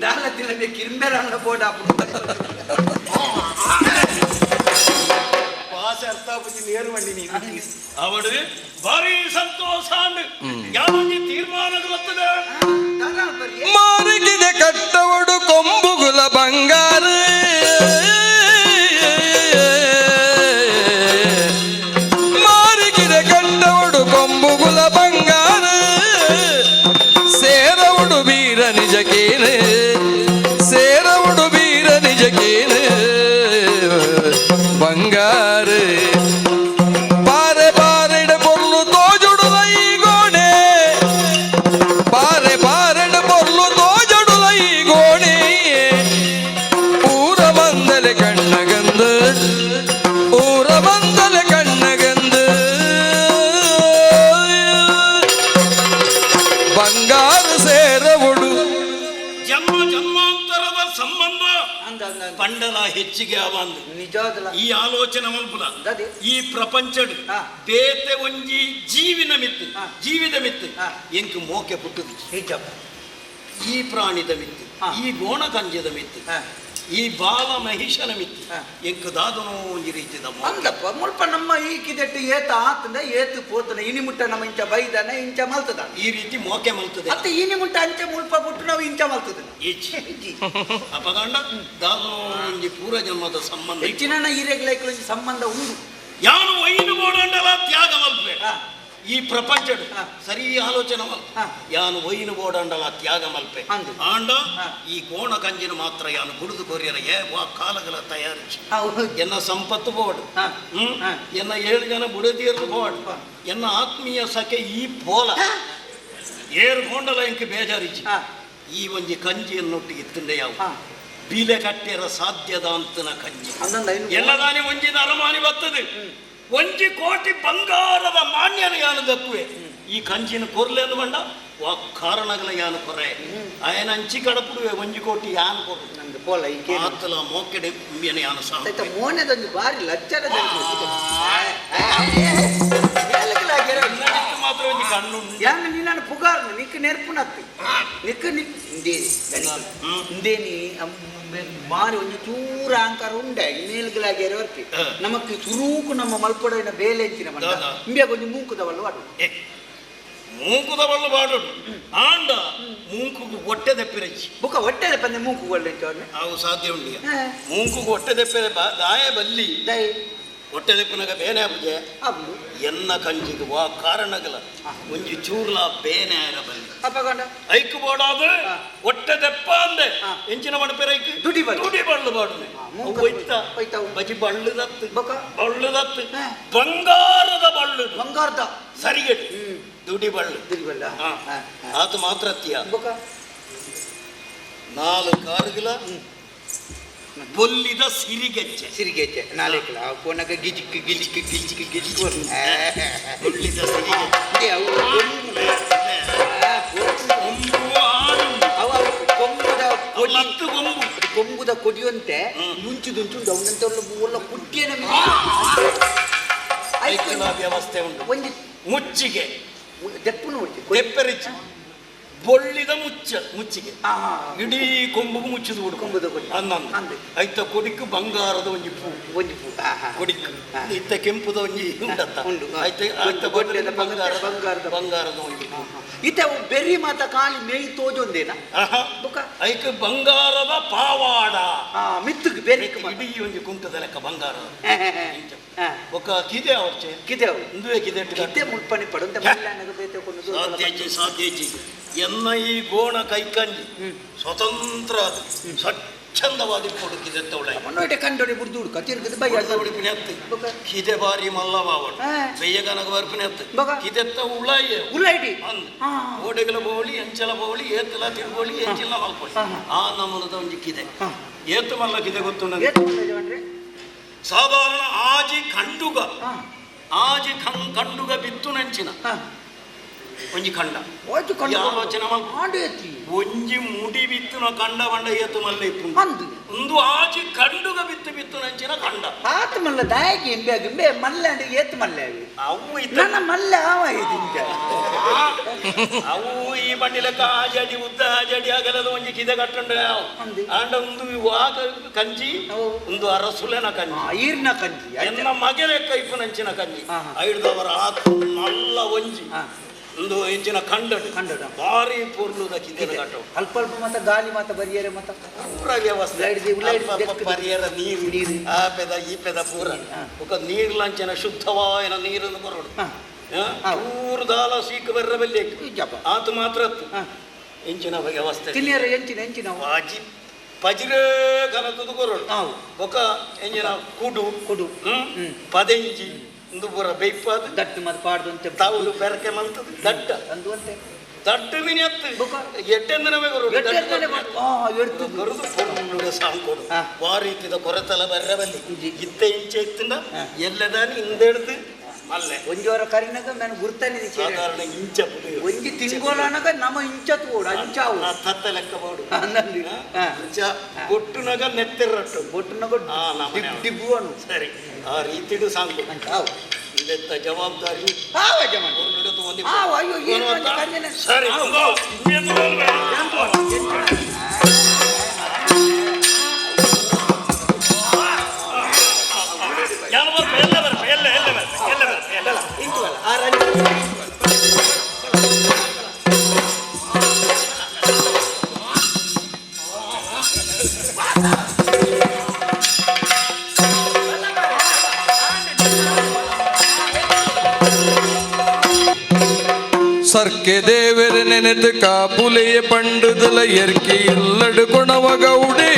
Speaker 2: ದಾಲ ತಿಲ್ಲದೆ ಕಿರ್ಮೆರ ಬೋರ್ಡ್ ಹಾಪುಂಡು.
Speaker 3: ಭಾಷೆ ಅರ್ಥ ಆಪುಜಿ. ನೇರು ಮಂಡಿ ನೀನು ಅವಡು ಭಾರಿ ಸಂತೋಷ ಅಂಡ್ ಯಾವೊಂಜಿ ತೀರ್ಮಾನದ ಬರ್ತದೆ.
Speaker 2: ದಾದ ಬರ್ರಿ.
Speaker 1: ಮಾರಿಗಿದೆ ಕಟ್ಟವಡು ಕೊಂಬುಗುಲ ಬಂಗಾರ, ಮಾರಿಗಿದೆ ಕಟ್ಟವಡು ಕೊಂಬುಗುಲ ಬಂಗಾರ. ಸೇರವಡು ವೀರ ನಿಜಕೇನೆ, ಸೇರವಡು ವೀರ ನಿಜಕೇನೆ ಬಂಗಾರ. ಬಾರೆ ಬಾರೆಡ ಪೊರ್ಲು ತೋಜುಡುಲೈ ಗೋಣೆ, ಬಾರೆ ಬಾರೆಡ ಪೊರ್ಲು ತೋಜಡುಲೈ ಗೋಣೆ. ಊರ ಬಂದಲೆ ಕಣ್ಣಗಂದು, ಊರ ಬಂದಲೆ ಕಣ್ಣಗಂದು. ಬಂಗಾರ ಸೇರವುಡು.
Speaker 3: ಜನ್ಮ ಜನ್ಮಾಂತರದ ಸಂಬಂಧ.
Speaker 2: ಅಂದ ಅಂದ ಅಂದ.
Speaker 3: ಪಂಡಲ ಹೆಚ್ಚಿಗೆ ಅವಂದು.
Speaker 2: ನಿಜವಾದಲ.
Speaker 3: ಈ ಆಲೋಚನೆ ಮಲ್ಪುಲ.
Speaker 2: ದಾದಿ.
Speaker 3: ಈ ಪ್ರಪಂಚಡ್ ಬೇತೆ ಒಂಜಿ ಜೀವಿನ ಮಿತ್ತು, ಜೀವಿದ ಮಿತ್ತು ಎಂಕ್ ಮೋಕೆ ಪುಟ್ಟುದು.
Speaker 2: ನಿಜಪ್ಪ.
Speaker 3: ಈ ಪ್ರಾಣಿದ ಮಿತ್ತು, ಈ ಗೋಣ ಕಂಜದ ಮಿತ್ತು, ಈ ಬಾಲ ಮಹಿಷನ ಮಿತ್ತು ಎಂಕ್ ದಾದನೋ ಒಂಜಿ ರೀತಿದ ಮೋಕೆ.
Speaker 2: ಅಂದಪ್ಪ ಮುಲ್ಪ ನಮ್ಮ ಈ ಕಿದೆಟ್ಟು ಏತ ಆತಂದ ಏತು ಪೋತನ ಇನಿ ಮುಟ್ಟ ನಮ್ಮ ಇಂಚ ಬೈದಾನ ಇಂಚ ಮಲ್ತದ.
Speaker 3: ಈ ರೀತಿ ಮೋಕೆ ಮಲ್ತದೆ.
Speaker 2: ಮತ್ತೆ ಇನಿ ಮುಟ್ಟ ಅಂಚೆ ಮುಲ್ಪ ಬಿಟ್ಟು ನಾವು ಇಂಚ ಮಲ್ತದ.
Speaker 3: ಈಚೆ ಅಪಗಂಡ ದಾದನೋ ಒಂಜಿ ಪೂರ್ವ ಜನ್ಮದ ಸಂಬಂಧ.
Speaker 2: ಹೆಚ್ಚಿನ ಹಿರಿಯಗಳ ಒಂಜಿ ಸಂಬಂಧ ಉಂಡು.
Speaker 3: ಯಾನು ವೈನು ಬೋಡಂಡಲ ತ್ಯಾಗ ಮಲ್ಪೆ. ಈ ಪ್ರಪಂಚಡ್ ಸರಿ ಆಲೋಚನೆ ಮಲ್ಪ. ಯಾನು ವೈನು ಬೋಡಂಡಲ ತ್ಯಾಗ ಮಲ್ಪೆ.
Speaker 2: ಅಂದು.
Speaker 3: ಆಂಡ ಈ ಕೋಣ ಕಂಜಿನ ಮಾತ್ರ ಯಾನು ಗುಡುದು ಕೊರಿಯರ ಏ ವಾ ಕಾಲಗಳ ತಯಾರಿಸಿ.
Speaker 2: ಹೌದು.
Speaker 3: ಎನ್ನ ಸಂಪತ್ತು ಬೋಡು, ಎನ್ನ 7 ಜನ ಬುಡದಿಯರು ಬೋಡು, ಎನ್ನ ಆತ್ಮೀಯ ಸಖೆ ಈ ಪೋಲ ಏರು ಗೋಂಡಲ ಇಂಕ ಬೇಜಾರಿಚಿ. ಈ ಒಂಜಿ ಕಂಜಿಯನ್ನೊಟ್ಟಿಗೆ ಇತ್ತುಂಡೆ ಯಾವ ಬೀಲೆ ಕಟ್ಟೆರ ಸಾಧ್ಯದ ಅಂತನ ಕಂಜಿ.
Speaker 2: ಅಂದಂದ ಇನ್ನು
Speaker 3: ಎಲ್ಲದಾನಿ ಒಂಜಿ ಅರಮಾನಿ ಬರ್ತದೆ. ಒಂಜಿ ಕೋಟಿ ಬಂಗಾರದ ಮಾನ್ಯನ ಯಾನು ದಕ್ಕುವೆ. ಈ ಕಂಜಿನ ಕೊರ್ಲೆಂದು ಬಂಡ ವಾ ಕಾರಣಗಳ ಯಾನು ಕೊರೆ ಆಯನ ಅಂಚಿ ಕಡಪುಡುವೆ. ಒಂಜಿ ಕೋಟಿ ಯಾನು ಕೊರು.
Speaker 2: ನಂದು ಪೋಲ ಈ ಕೇಳಿ.
Speaker 3: ಆತಲ ಮೋಕೆಡೆ ಉಂಬಿಯನ ಯಾನು
Speaker 2: ಆಯ್ತಾ
Speaker 3: ಸಾಂಪೆ.
Speaker 2: ಮೋನೆದೊಂದು ಬಾರಿ ಲಚ್ಚಣದ.
Speaker 3: ಮಾತ್ರ ಒಂಜಿ ಕಣ್ಣು.
Speaker 2: ಯಾಂಗ ನಿನ್ನ ಪುಗಾರ್ನ ನಿಕ್ ನೆರ್ಪುನತ್ತು ನಿಕ್ ನಿಕ್ ಇಂದೇನಿ ಇಂದೇನಿ ಮಾರಿ ಒಂಜಿ ಚೂರ ಅಹಂಕಾರ ಉಂಡೆ ಮೇಲ್ಗಳಾಗ್ಯಾರ ವರ್ಕೆ. ನಮಕ್ ಸುರೂಕು ನಮ್ಮ ಮಲ್ಪೊಡೈನ ಬೇಲೆ ಎಂಚಿನ ಮಂಡ.
Speaker 3: ದಾದಾ.
Speaker 2: ಇಂಬ್ಯಾಗ ಒಂಜಿ ಮೂಂಕುದವಲ್ಲ ವಾಡು.
Speaker 3: ಏ, ಮೂಂಕುದ ಬಳ್ಳು ಬಾಡೋಡು. ಆಂಡ ಮೂಂಕುಗು ಹೊಟ್ಟೆ ದೆಪ್ಪಿರಜ್ಜಿ.
Speaker 2: ಬುಕ್ಕ ಹೊಟ್ಟೆ ಪಂದೆ ಮೂಂಕು ಒಳ್ಳೆ.
Speaker 3: ಅವು ಸಾಧ್ಯ ಉಂಡು. ಮೂಂಕುಗು ಹೊಟ್ಟೆ ದೆಪ್ಪೆ ದಾಯ ಬಲ್ಲಿ.
Speaker 2: ದೈ.
Speaker 3: ಹೊಟ್ಟೆ ದೆಪ್ಪುನಗ ಬೇನೆ ಆಪುಜೆ?
Speaker 2: ಅಬ್ಲು.
Speaker 3: ಎನ್ನ ಕಂಜಿಗೆ ವಾ ಕಾರಣಗಳ ಒಂಜಿ ಚೂರ್ಲ ಬೇನೆ ಆಯರ ಬಲ್ಲಿ.
Speaker 2: ಅಪ್ಪಗೊಂಡ.
Speaker 3: ಐಕ್ ಬೋಡಾದ ಹೊಟ್ಟೆ ದೆಪ್ಪ ಅಂದೆ. ಎಂಚಿನ ಮಣಪೆರ ಐಕ್?
Speaker 2: ದುಡಿ ಬಳ್ಳು.
Speaker 3: ದುಡಿ ಬಳ್ಳು ಬಾಡುನೆ.
Speaker 2: ಮೂಂಕ
Speaker 3: ಒಯ್ತ
Speaker 2: ಒಯ್ತ.
Speaker 3: ಬಜಿ ಬಳ್ಳುದತ್ತು.
Speaker 2: ಬೊಕ?
Speaker 3: ಬಳ್ಳುದತ್ತು. ಬಂಗಾರದ ಬಳ್ಳು.
Speaker 2: ಬಂಗಾರದ.
Speaker 3: ಸರಿಗಟ್ಟು ದುಡಿ ಬಳ್ಳು.
Speaker 2: ದುಡಿ ಬಳ್ಳ.
Speaker 3: ಆತ ಮಾತ್ರ ಅತ್ತಿಯ.
Speaker 2: ಬೊಕ?
Speaker 3: ನಾಲ್ಕು ಕಾರುಗಳ ಬೊಲ್ಲಿದ ಸಿರಿಗೆಜ್ಜೆ.
Speaker 2: ಸಿರಿಗೆಜ್ಜೆ ನಾಲ್ಕು ಪೋನಗ ಗಿಜಿಕ್ ಗಿಜಿಕ್ ಗಿಜಿಕ್ ಗಿಜಿಕ್.
Speaker 3: ಬೊಲ್ಲಿದ ಸಿರಿಗೆಜ್ಜೆ.
Speaker 2: ಅವು
Speaker 3: ಕೊಂಬು ಆರು.
Speaker 2: ಅವು ಅವು ಕೊಂಬುದ
Speaker 3: ಅವು ಲತ್ತು ಕೊಂಬು.
Speaker 2: ಕೊಂಬುದ. ಕೆಂಪುದ ಕೊಡಿಯಂತೆ ನುಂಚು ದುಂಚು ಅವನಂತೆ ಒಳ್ಳೆ ಒಳ್ಳೆ ಕುಟ್ಟಿಯನ
Speaker 3: ಐಕ್ಯನ ವ್ಯವಸ್ಥೆ ಉಂಟು.
Speaker 2: ಒಂಜಿ
Speaker 3: ಮುಚ್ಚಿಗೆ
Speaker 2: ದೆಪ್ಪು ನೋಡಿ.
Speaker 3: ದೆಪ್ಪರಿಚಿ ಬೊಳ್ಳಿದ ಮುಚ್ಚ ಮುಚ್ಚಿಗೆ
Speaker 2: ಆ
Speaker 3: ಇಡೀ ಕೊಂಬುಗು ಮುಚ್ಚಿದ ಹುಡುಕ
Speaker 2: ಕೊಂಬುದ ಕೊಡಿ.
Speaker 3: ಅನ್ನಂದು
Speaker 2: ಅಂದು.
Speaker 3: ಐತ ಕೊಡಿಕ್ ಬಂಗಾರದ ಒಂಜಿ ಪೂ.
Speaker 2: ಒಂಜಿ ಪೂ. ಆ, ಹಾ.
Speaker 3: ಕೊಡಿಕ್
Speaker 2: ಹಾ.
Speaker 3: ಇತ್ತ ಕೆಂಪುದ ಒಂಜಿ ಉಂಡತ್ತ.
Speaker 2: ಉಂಡು. ಹಾ.
Speaker 3: ಐತ ಐತ
Speaker 2: ಬೊಳ್ಳಿದ
Speaker 3: ಬಂಗಾರ
Speaker 2: ಬಂಗಾರದ
Speaker 3: ಬಂಗಾರದ ಒಂಜಿ ಪೂ.
Speaker 2: ಇತ್ತೆ ಅವು ಬೆರಿ ಮಾತ ಖಾಲಿ ಮೇಯ್ ತೋಜೊಂದೇನ?
Speaker 3: ಆಹಾ.
Speaker 2: ಬೊಕ
Speaker 3: ಐಕ್ ಬಂಗಾರದ ಪಾವಾಡ.
Speaker 2: ಆ ಮಿತ್ತುಗ್ ಬೆರಿಕ್ ಮಾತ.
Speaker 3: ಇಡೀ ಒಂಜಿ ಕುಂಟದ ಲೆಕ್ಕ ಬಂಗಾರದ.
Speaker 2: ಹಾ.
Speaker 3: ಬೊಕ ಕಿದೆ ಅವರ್ಚೆ
Speaker 2: ಕಿದೆ ಅವು.
Speaker 3: ಇಂದುವೆ ಕಿದೆ
Speaker 2: ಕಿದೆ ಮುಲ್ಪಣಿ ಪಡುಂತೆ ಮಲ್ಲಾನಗ ಬೇತೆ ಕೊಂಡು
Speaker 3: ಸಾಧ್ಯಜಿ ಸಾಧ್ಯಜಿ ಎನ್ನ ಈ ಗೋಣ ಕೈಕಂಜಿ ಸ್ವತಂತ್ರ ಅದು ಸ್ವಚ್ಛಂದವಾದಿ ಕೊಡುಕಿದೆ ತೌಳ.
Speaker 2: ಮಣ್ಣೋಟೆ ಕಂಡೋಡಿ ಬುಡ್ದು ಹುಡುಕ ತಿರುಗದು ಬೈ
Speaker 3: ಉಡುಪಿನ
Speaker 2: ಬೊಕ
Speaker 3: ಕಿದೆ ಬಾರಿ ಮಲ್ಲವಾವಡು
Speaker 2: ಹಾ.
Speaker 3: ಬೆಯ್ಯಗನಗ ಬರ್ಪಿನ
Speaker 2: ಬೊಕ?
Speaker 3: ಕಿದೆತ್ತ ಉಳಾಯ
Speaker 2: ಉಳ್ಳಾಯ್ಡಿ
Speaker 3: ಅಂದ್
Speaker 2: ಹಾ.
Speaker 3: ಓಡೆಗಲ ಬೋಳಿ ಎಂಚಲ ಬೋಳಿ ಏತಲ ತಿರುಗೋಳಿ ಎಂಚಿಲ ಮಲ್ಪೊಳಿ
Speaker 2: ಹಾ.
Speaker 3: ಆ ನಮೂನದ ಒಂಜಿ ಕಿದೆ
Speaker 2: ಹಾ.
Speaker 3: ಏತು ಮಲ್ಲ ಕಿದೆ ಗೊತ್ತುಂಡ?
Speaker 2: ಏತ್ ಮಲ್ಲ ಜವನ್ರೆ?
Speaker 3: ಸಾಧಾರಣ ಆಜಿ ಕಂಡುಗ
Speaker 2: ಹಾ.
Speaker 3: ಆಜಿ ಕಂಡುಗ ಬಿತ್ತು ನಂಚಿನ
Speaker 2: ಹಾ.
Speaker 3: ಒಂಜಿ ಕಂಡ.
Speaker 2: ಓಜು ಕಂಡು
Speaker 3: ಈ ಆಲೋಚನೆ ಮಲ್ಪು.
Speaker 2: ಆಂಡು ಎತ್ತಿ.
Speaker 3: ಒಂಜಿ ಮುಡಿ ಬಿತ್ತುನ ಕಂಡ ಬಂಡ ಏತು ಮಲ್ಲ ಇಪ್ಪು
Speaker 2: ಅಂದು.
Speaker 3: ಒಂದು ಆಜಿ ಕಂಡುಗ ಬಿತ್ತು ಬಿತ್ತು ನಂಚಿನ ಕಂಡ.
Speaker 2: ಆತ ಮಲ್ಲ ದಾಯಕಿ ಎಂಬೆ ಗಿಂಬೆ ಮಲ್ಲ ಅಂಡ್ ಏತ್ ಮಲ್ಲ ಅವಿ.
Speaker 3: ಅವು ಇತ್ತ
Speaker 2: ನನ್ನ ಮಲ್ಲ ಆವ ಇದಿಂತ.
Speaker 3: ಅವು ಈ ಬಂಡಿ ಲೆಕ್ಕ ಆಜಡಿ ಉದ್ದ ಆಜಡಿ ಆಗಲದ ಒಂಜಿ ಕಿದೆ ಕಟ್ಟುಂಡ
Speaker 2: ಅಂದು.
Speaker 3: ಆಂಡ ಒಂದು ಆಗ ಕಂಜಿ
Speaker 2: ಅವು.
Speaker 3: ಒಂದು ಅರಸುಲೆನ ಕಂಜಿ.
Speaker 2: ಆ, ಈರ್ನ ಕಂಜಿ ಆಯ್ತಾ?
Speaker 3: ಎನ್ನ ಮಗನೆ ಕೈಪು ನಂಚಿನ ಕಂಜಿ.
Speaker 2: ಹಾ, ಹಾ.
Speaker 3: ಐಡ್ದವರ ಆತ ಮಲ್ಲ ಒಂಜಿ
Speaker 2: ಹಾ.
Speaker 3: ಒಂದು ಇಂಚಿನ ಕಂಡಡು
Speaker 2: ಕಂಡಡು.
Speaker 3: ಭಾರಿ ಪೊರ್ಲುದ ಕಿದೆನ ಕಟ್ಟು.
Speaker 2: ಅಲ್ಪ ಅಲ್ಪ ಮತ ಗಾಲಿ ಮಾತ ಬರಿಯರೆ ಮತ
Speaker 3: ಪೂರ ವ್ಯವಸ್ಥೆ.
Speaker 2: ಉಳ್ಳಾಯ್ಡಿ ಉಳ್ಳಾಯ್ಡಿ
Speaker 3: ಅಲ್ಪ ಅಲ್ಪ
Speaker 2: ದೆಕ್ಕದು.
Speaker 3: ಪರಿಯರ ನೀರು.
Speaker 2: ನೀರು.
Speaker 3: ಆ ಪೆದ ಈ ಪೆದ ಪೂರ
Speaker 2: ಹಾ.
Speaker 3: ఒక ನೀರ್ಲಂಚಿನ ಶುದ್ಧವಾಯಿನ ನೀರನ್ನು ಬರೋಡು.
Speaker 2: ಹಾ.
Speaker 3: ಹಾ?
Speaker 2: ಹಾ.
Speaker 3: ಪೂರ ದಾಲ ಸೀಕ್ ಬರ್ರ ಬಲ್ಲೆ
Speaker 2: ಇಜ್ಜಪ್ಪ.
Speaker 3: ಆತ ಮಾತ್ರ ಅತ್ತು.
Speaker 2: ಹಾ.
Speaker 3: ಇಂಚಿನ ವ್ಯವಸ್ಥೆ.
Speaker 2: ತಿನ್ನಿಯರ ಎಂಚಿನ ಎಂಚಿನ ಅವು?
Speaker 3: ಬಾಜಿ ಪಜಿರೇ ಕನತದು ಕೊರಡು.
Speaker 2: ಹಾವು.
Speaker 3: ಬೊಕ ಎಂಜಿನ ಕುಡು.
Speaker 2: ಕುಡು.
Speaker 3: ಹ್ಮ್?
Speaker 2: ಹ್ಮ್.
Speaker 3: ಪದೆಂಜಿ ಇಂದು ಪೂರ ಬೇಯ್ಪಾದ
Speaker 2: ದಟ್ಟು ಮತ್ ಪಾಡ್ದು
Speaker 3: ತಾವುಲು ಬೆರಕೆ ಮಂತದು ದಡ್ಡ.
Speaker 2: ಅಂದು ಅಂತೆ.
Speaker 3: ದಡ್ಡ ಮಿನಿ ಅತ್ತು.
Speaker 2: ಬೊಕ?
Speaker 3: ಎಟ್ಟೆಂದು ನಮಗೆ ಕೊರಡು.
Speaker 2: ಎಟ್ಟೆಂದನೆ ಕೊರಡು. ಆ, ಎಡ್ತು.
Speaker 3: ಕೊರದು ಪೊರ್ಲುಡೆ ಸಾಂಕೊಡು.
Speaker 2: ಹಾ.
Speaker 3: ವಾರೀತಿದ ಕೊರತಲ ಬರ್ರ ಬಲ್ಲಿ.
Speaker 2: ಇಂಜಿ.
Speaker 3: ಇತ್ತ ಇಂಚೆ ಇತ್ತಿನ
Speaker 2: ಹಾ.
Speaker 3: ಎಲ್ಲದಾನಿ ಹಿಂದೆಡ್ದು ಮಲ್ಲೆ.
Speaker 2: ಒಂಜಿ ವಾರ ಕರಿನಗ ನಾನು ಗುರ್ತನೆ
Speaker 3: ಸಾಧಾರಣ ಇಂಚ ಪುಡಿ.
Speaker 2: ಒಂಜಿ ತಿಂಗೋಲನಗ ನಮ್ಮ ಇಂಚ ತೋಡು ಅಂಚಾವು.
Speaker 3: ಆ ತತ್ತ ಲೆಕ್ಕ ಬೋಡು.
Speaker 2: ಅಂದಂದು. ಹಾ.
Speaker 3: ಇಂಚ ಗೊಟ್ಟುನಗ ನೆತ್ತಿರಟ್ಟು.
Speaker 2: ಬೊಟ್ಟುನಗ
Speaker 3: ಆ, ನಮ್ಮನೆ
Speaker 2: ಡಿಬ್ ಡಿಬ್ಬುವನು.
Speaker 3: ಸರಿ ಆ ರೀತಿಡು ಸಾಂಕು.
Speaker 2: ಅಂಚಾವು.
Speaker 3: ಇದೆತ್ತ ಜವಾಬ್ದಾರಿ
Speaker 2: ಆವ ಜಮನ್.
Speaker 3: ಪೊರ್ಲುಡೆ ತಗೊಂಡಿ.
Speaker 2: ಆವ, ಅಯ್ಯೋ, ಏನು ಒಂಜಿ ಕಂಜನ.
Speaker 3: ಸರಿ ಯಾರು ಬರ್ಪ ಎಲ್ಲ ಬರ್ಪ ಎಲ್ಲ ಎಲ್ಲ ಬರ್ಪ ಎಲ್ಲ ಬರ್ಪ ಎಲ್ಲ.
Speaker 2: ಇಂಚುವಲ್ಲ ಆ ರಂಜ.
Speaker 1: ಸರ್ಕೆ ದೇವರ ನೆನೆದು ಕಾಪುಲೆಯ ಪಂಡುದಲ ಎರ್ಕಿ ಇಲ್ಲಡು ಕೊಣವ ಗೌಡಿ.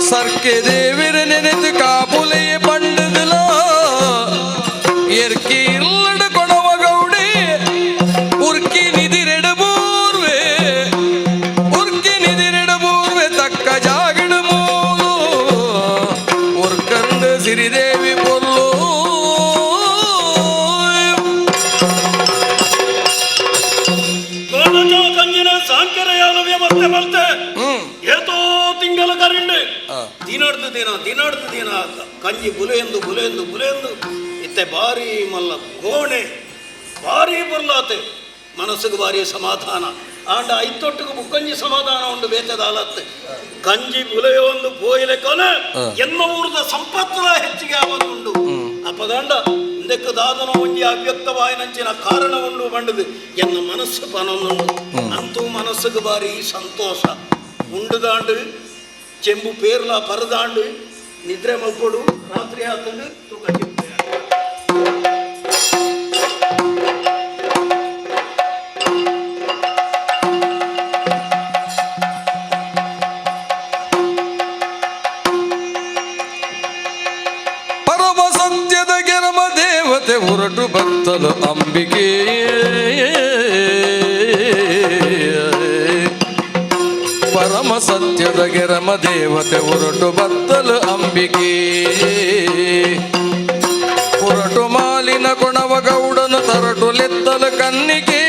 Speaker 1: ಸರ್ಕೆ ದೇವರ ನೆನೆದು ಕಾಪುಲೆಯ ಪಂಡುದಲ ಎರ್ಕಿ ಇಲ್ಲಡು ಕೊಣವ ಗೌಡಿ. ಉರ್ಕಿ ನಿದಿರೆಡು ಬೂರ್ವೆ ಉರ್ಕಿ ನಿದಿರೆಡು ಬೂರ್ವೆ ತಕ್ಕ ಜಾಗಡು ಮೂಲು ಉರ್ಕಂದು ಸಿರಿದೇವಿ ಪೊರ್ಲು.
Speaker 3: ಗೋಣಜ ಕಂಜಿನ ಸಾಂಕರೆಯಾದ ವ್ಯವಸ್ಥೆ ಮಲ್ತೆ ಏತೋ ತಿಂಗಳ ಕರಿಂಡು.
Speaker 1: ಆ.
Speaker 3: ದಿನಡ್ದು ದಿನ ದಿನಡ್ದು ದಿನ ಕಂಜಿ ಬುಲೆಯೆಂದು ಬುಲೆಯೆಂದು ಬುಲೆಯೆಂದು ಇತ್ತೆ ಭಾರಿ ಮಲ್ಲ ಗೋಣೆ ಭಾರಿ ಬುರ್ಲಾತೆ ಮನಸ್ಸಿಗೆ ಭಾರಿ ಸಮಾಧಾನ. ಆಂಡ ಐತೊಟ್ಟಿಗೆ ಬುಕ್ಕಂಜಿ ಸಮಾಧಾನ ಉಂಡು ಬೇತದಾಲತ್ತೆ ಕಂಜಿ ಬುಲೆಯ ಒಂದು ಪೋಯಿಲೆ ಕೊನೆ
Speaker 1: ಆ.
Speaker 3: ಎನ್ನ ಊರದ ಸಂಪತ್ತಲ ಹೆಚ್ಚಿಗೆ ಆವದು ಉಂಡು. ಅಪದಾಂಡ ಇಂದಕ್ಕೆ ದಾದನ ಒಂಜಿ ಅವ್ಯಕ್ತವಾಯಿನಂಚಿನ ಕಾರಣ ಉಂಡು ಬಂಡದು ಎನ್ನ ಮನಸ್ಸು ಪನೊಂದುಂಡು. ಅಂತೂ ಮನಸ್ಸಿಗೆ ಭಾರಿ ಸಂತೋಷ ಉಂಡುದಾಂಡು ಚೆಂಬು ಪೇರ್ಲ ಪರದಾಂಡು ನಿದ್ರೆ ಮಲ್ಕೊಡು ರಾತ್ರಿ ಆತಂಡು ತೂಕ ಚೆಂಬು.
Speaker 1: ಪರಮ ಸತ್ಯದ ಗೆರಮ ದೇವತೆ ಹೊರಟು ಬತ್ತಲು ಅಂಬಿಕೆ. ಪರಮ ಸತ್ಯದ ಗೆರಮ ದೇವತೆ ಹೊರಟು ಬತ್ತಲು ಅಂಬಿಕೆ. ಹೊರಟು ಮಾಲಿನ ಕೊಣವ ಗೌಡನು ತರಟುಲೆತ್ತಲು ಕನ್ನಿಗೆ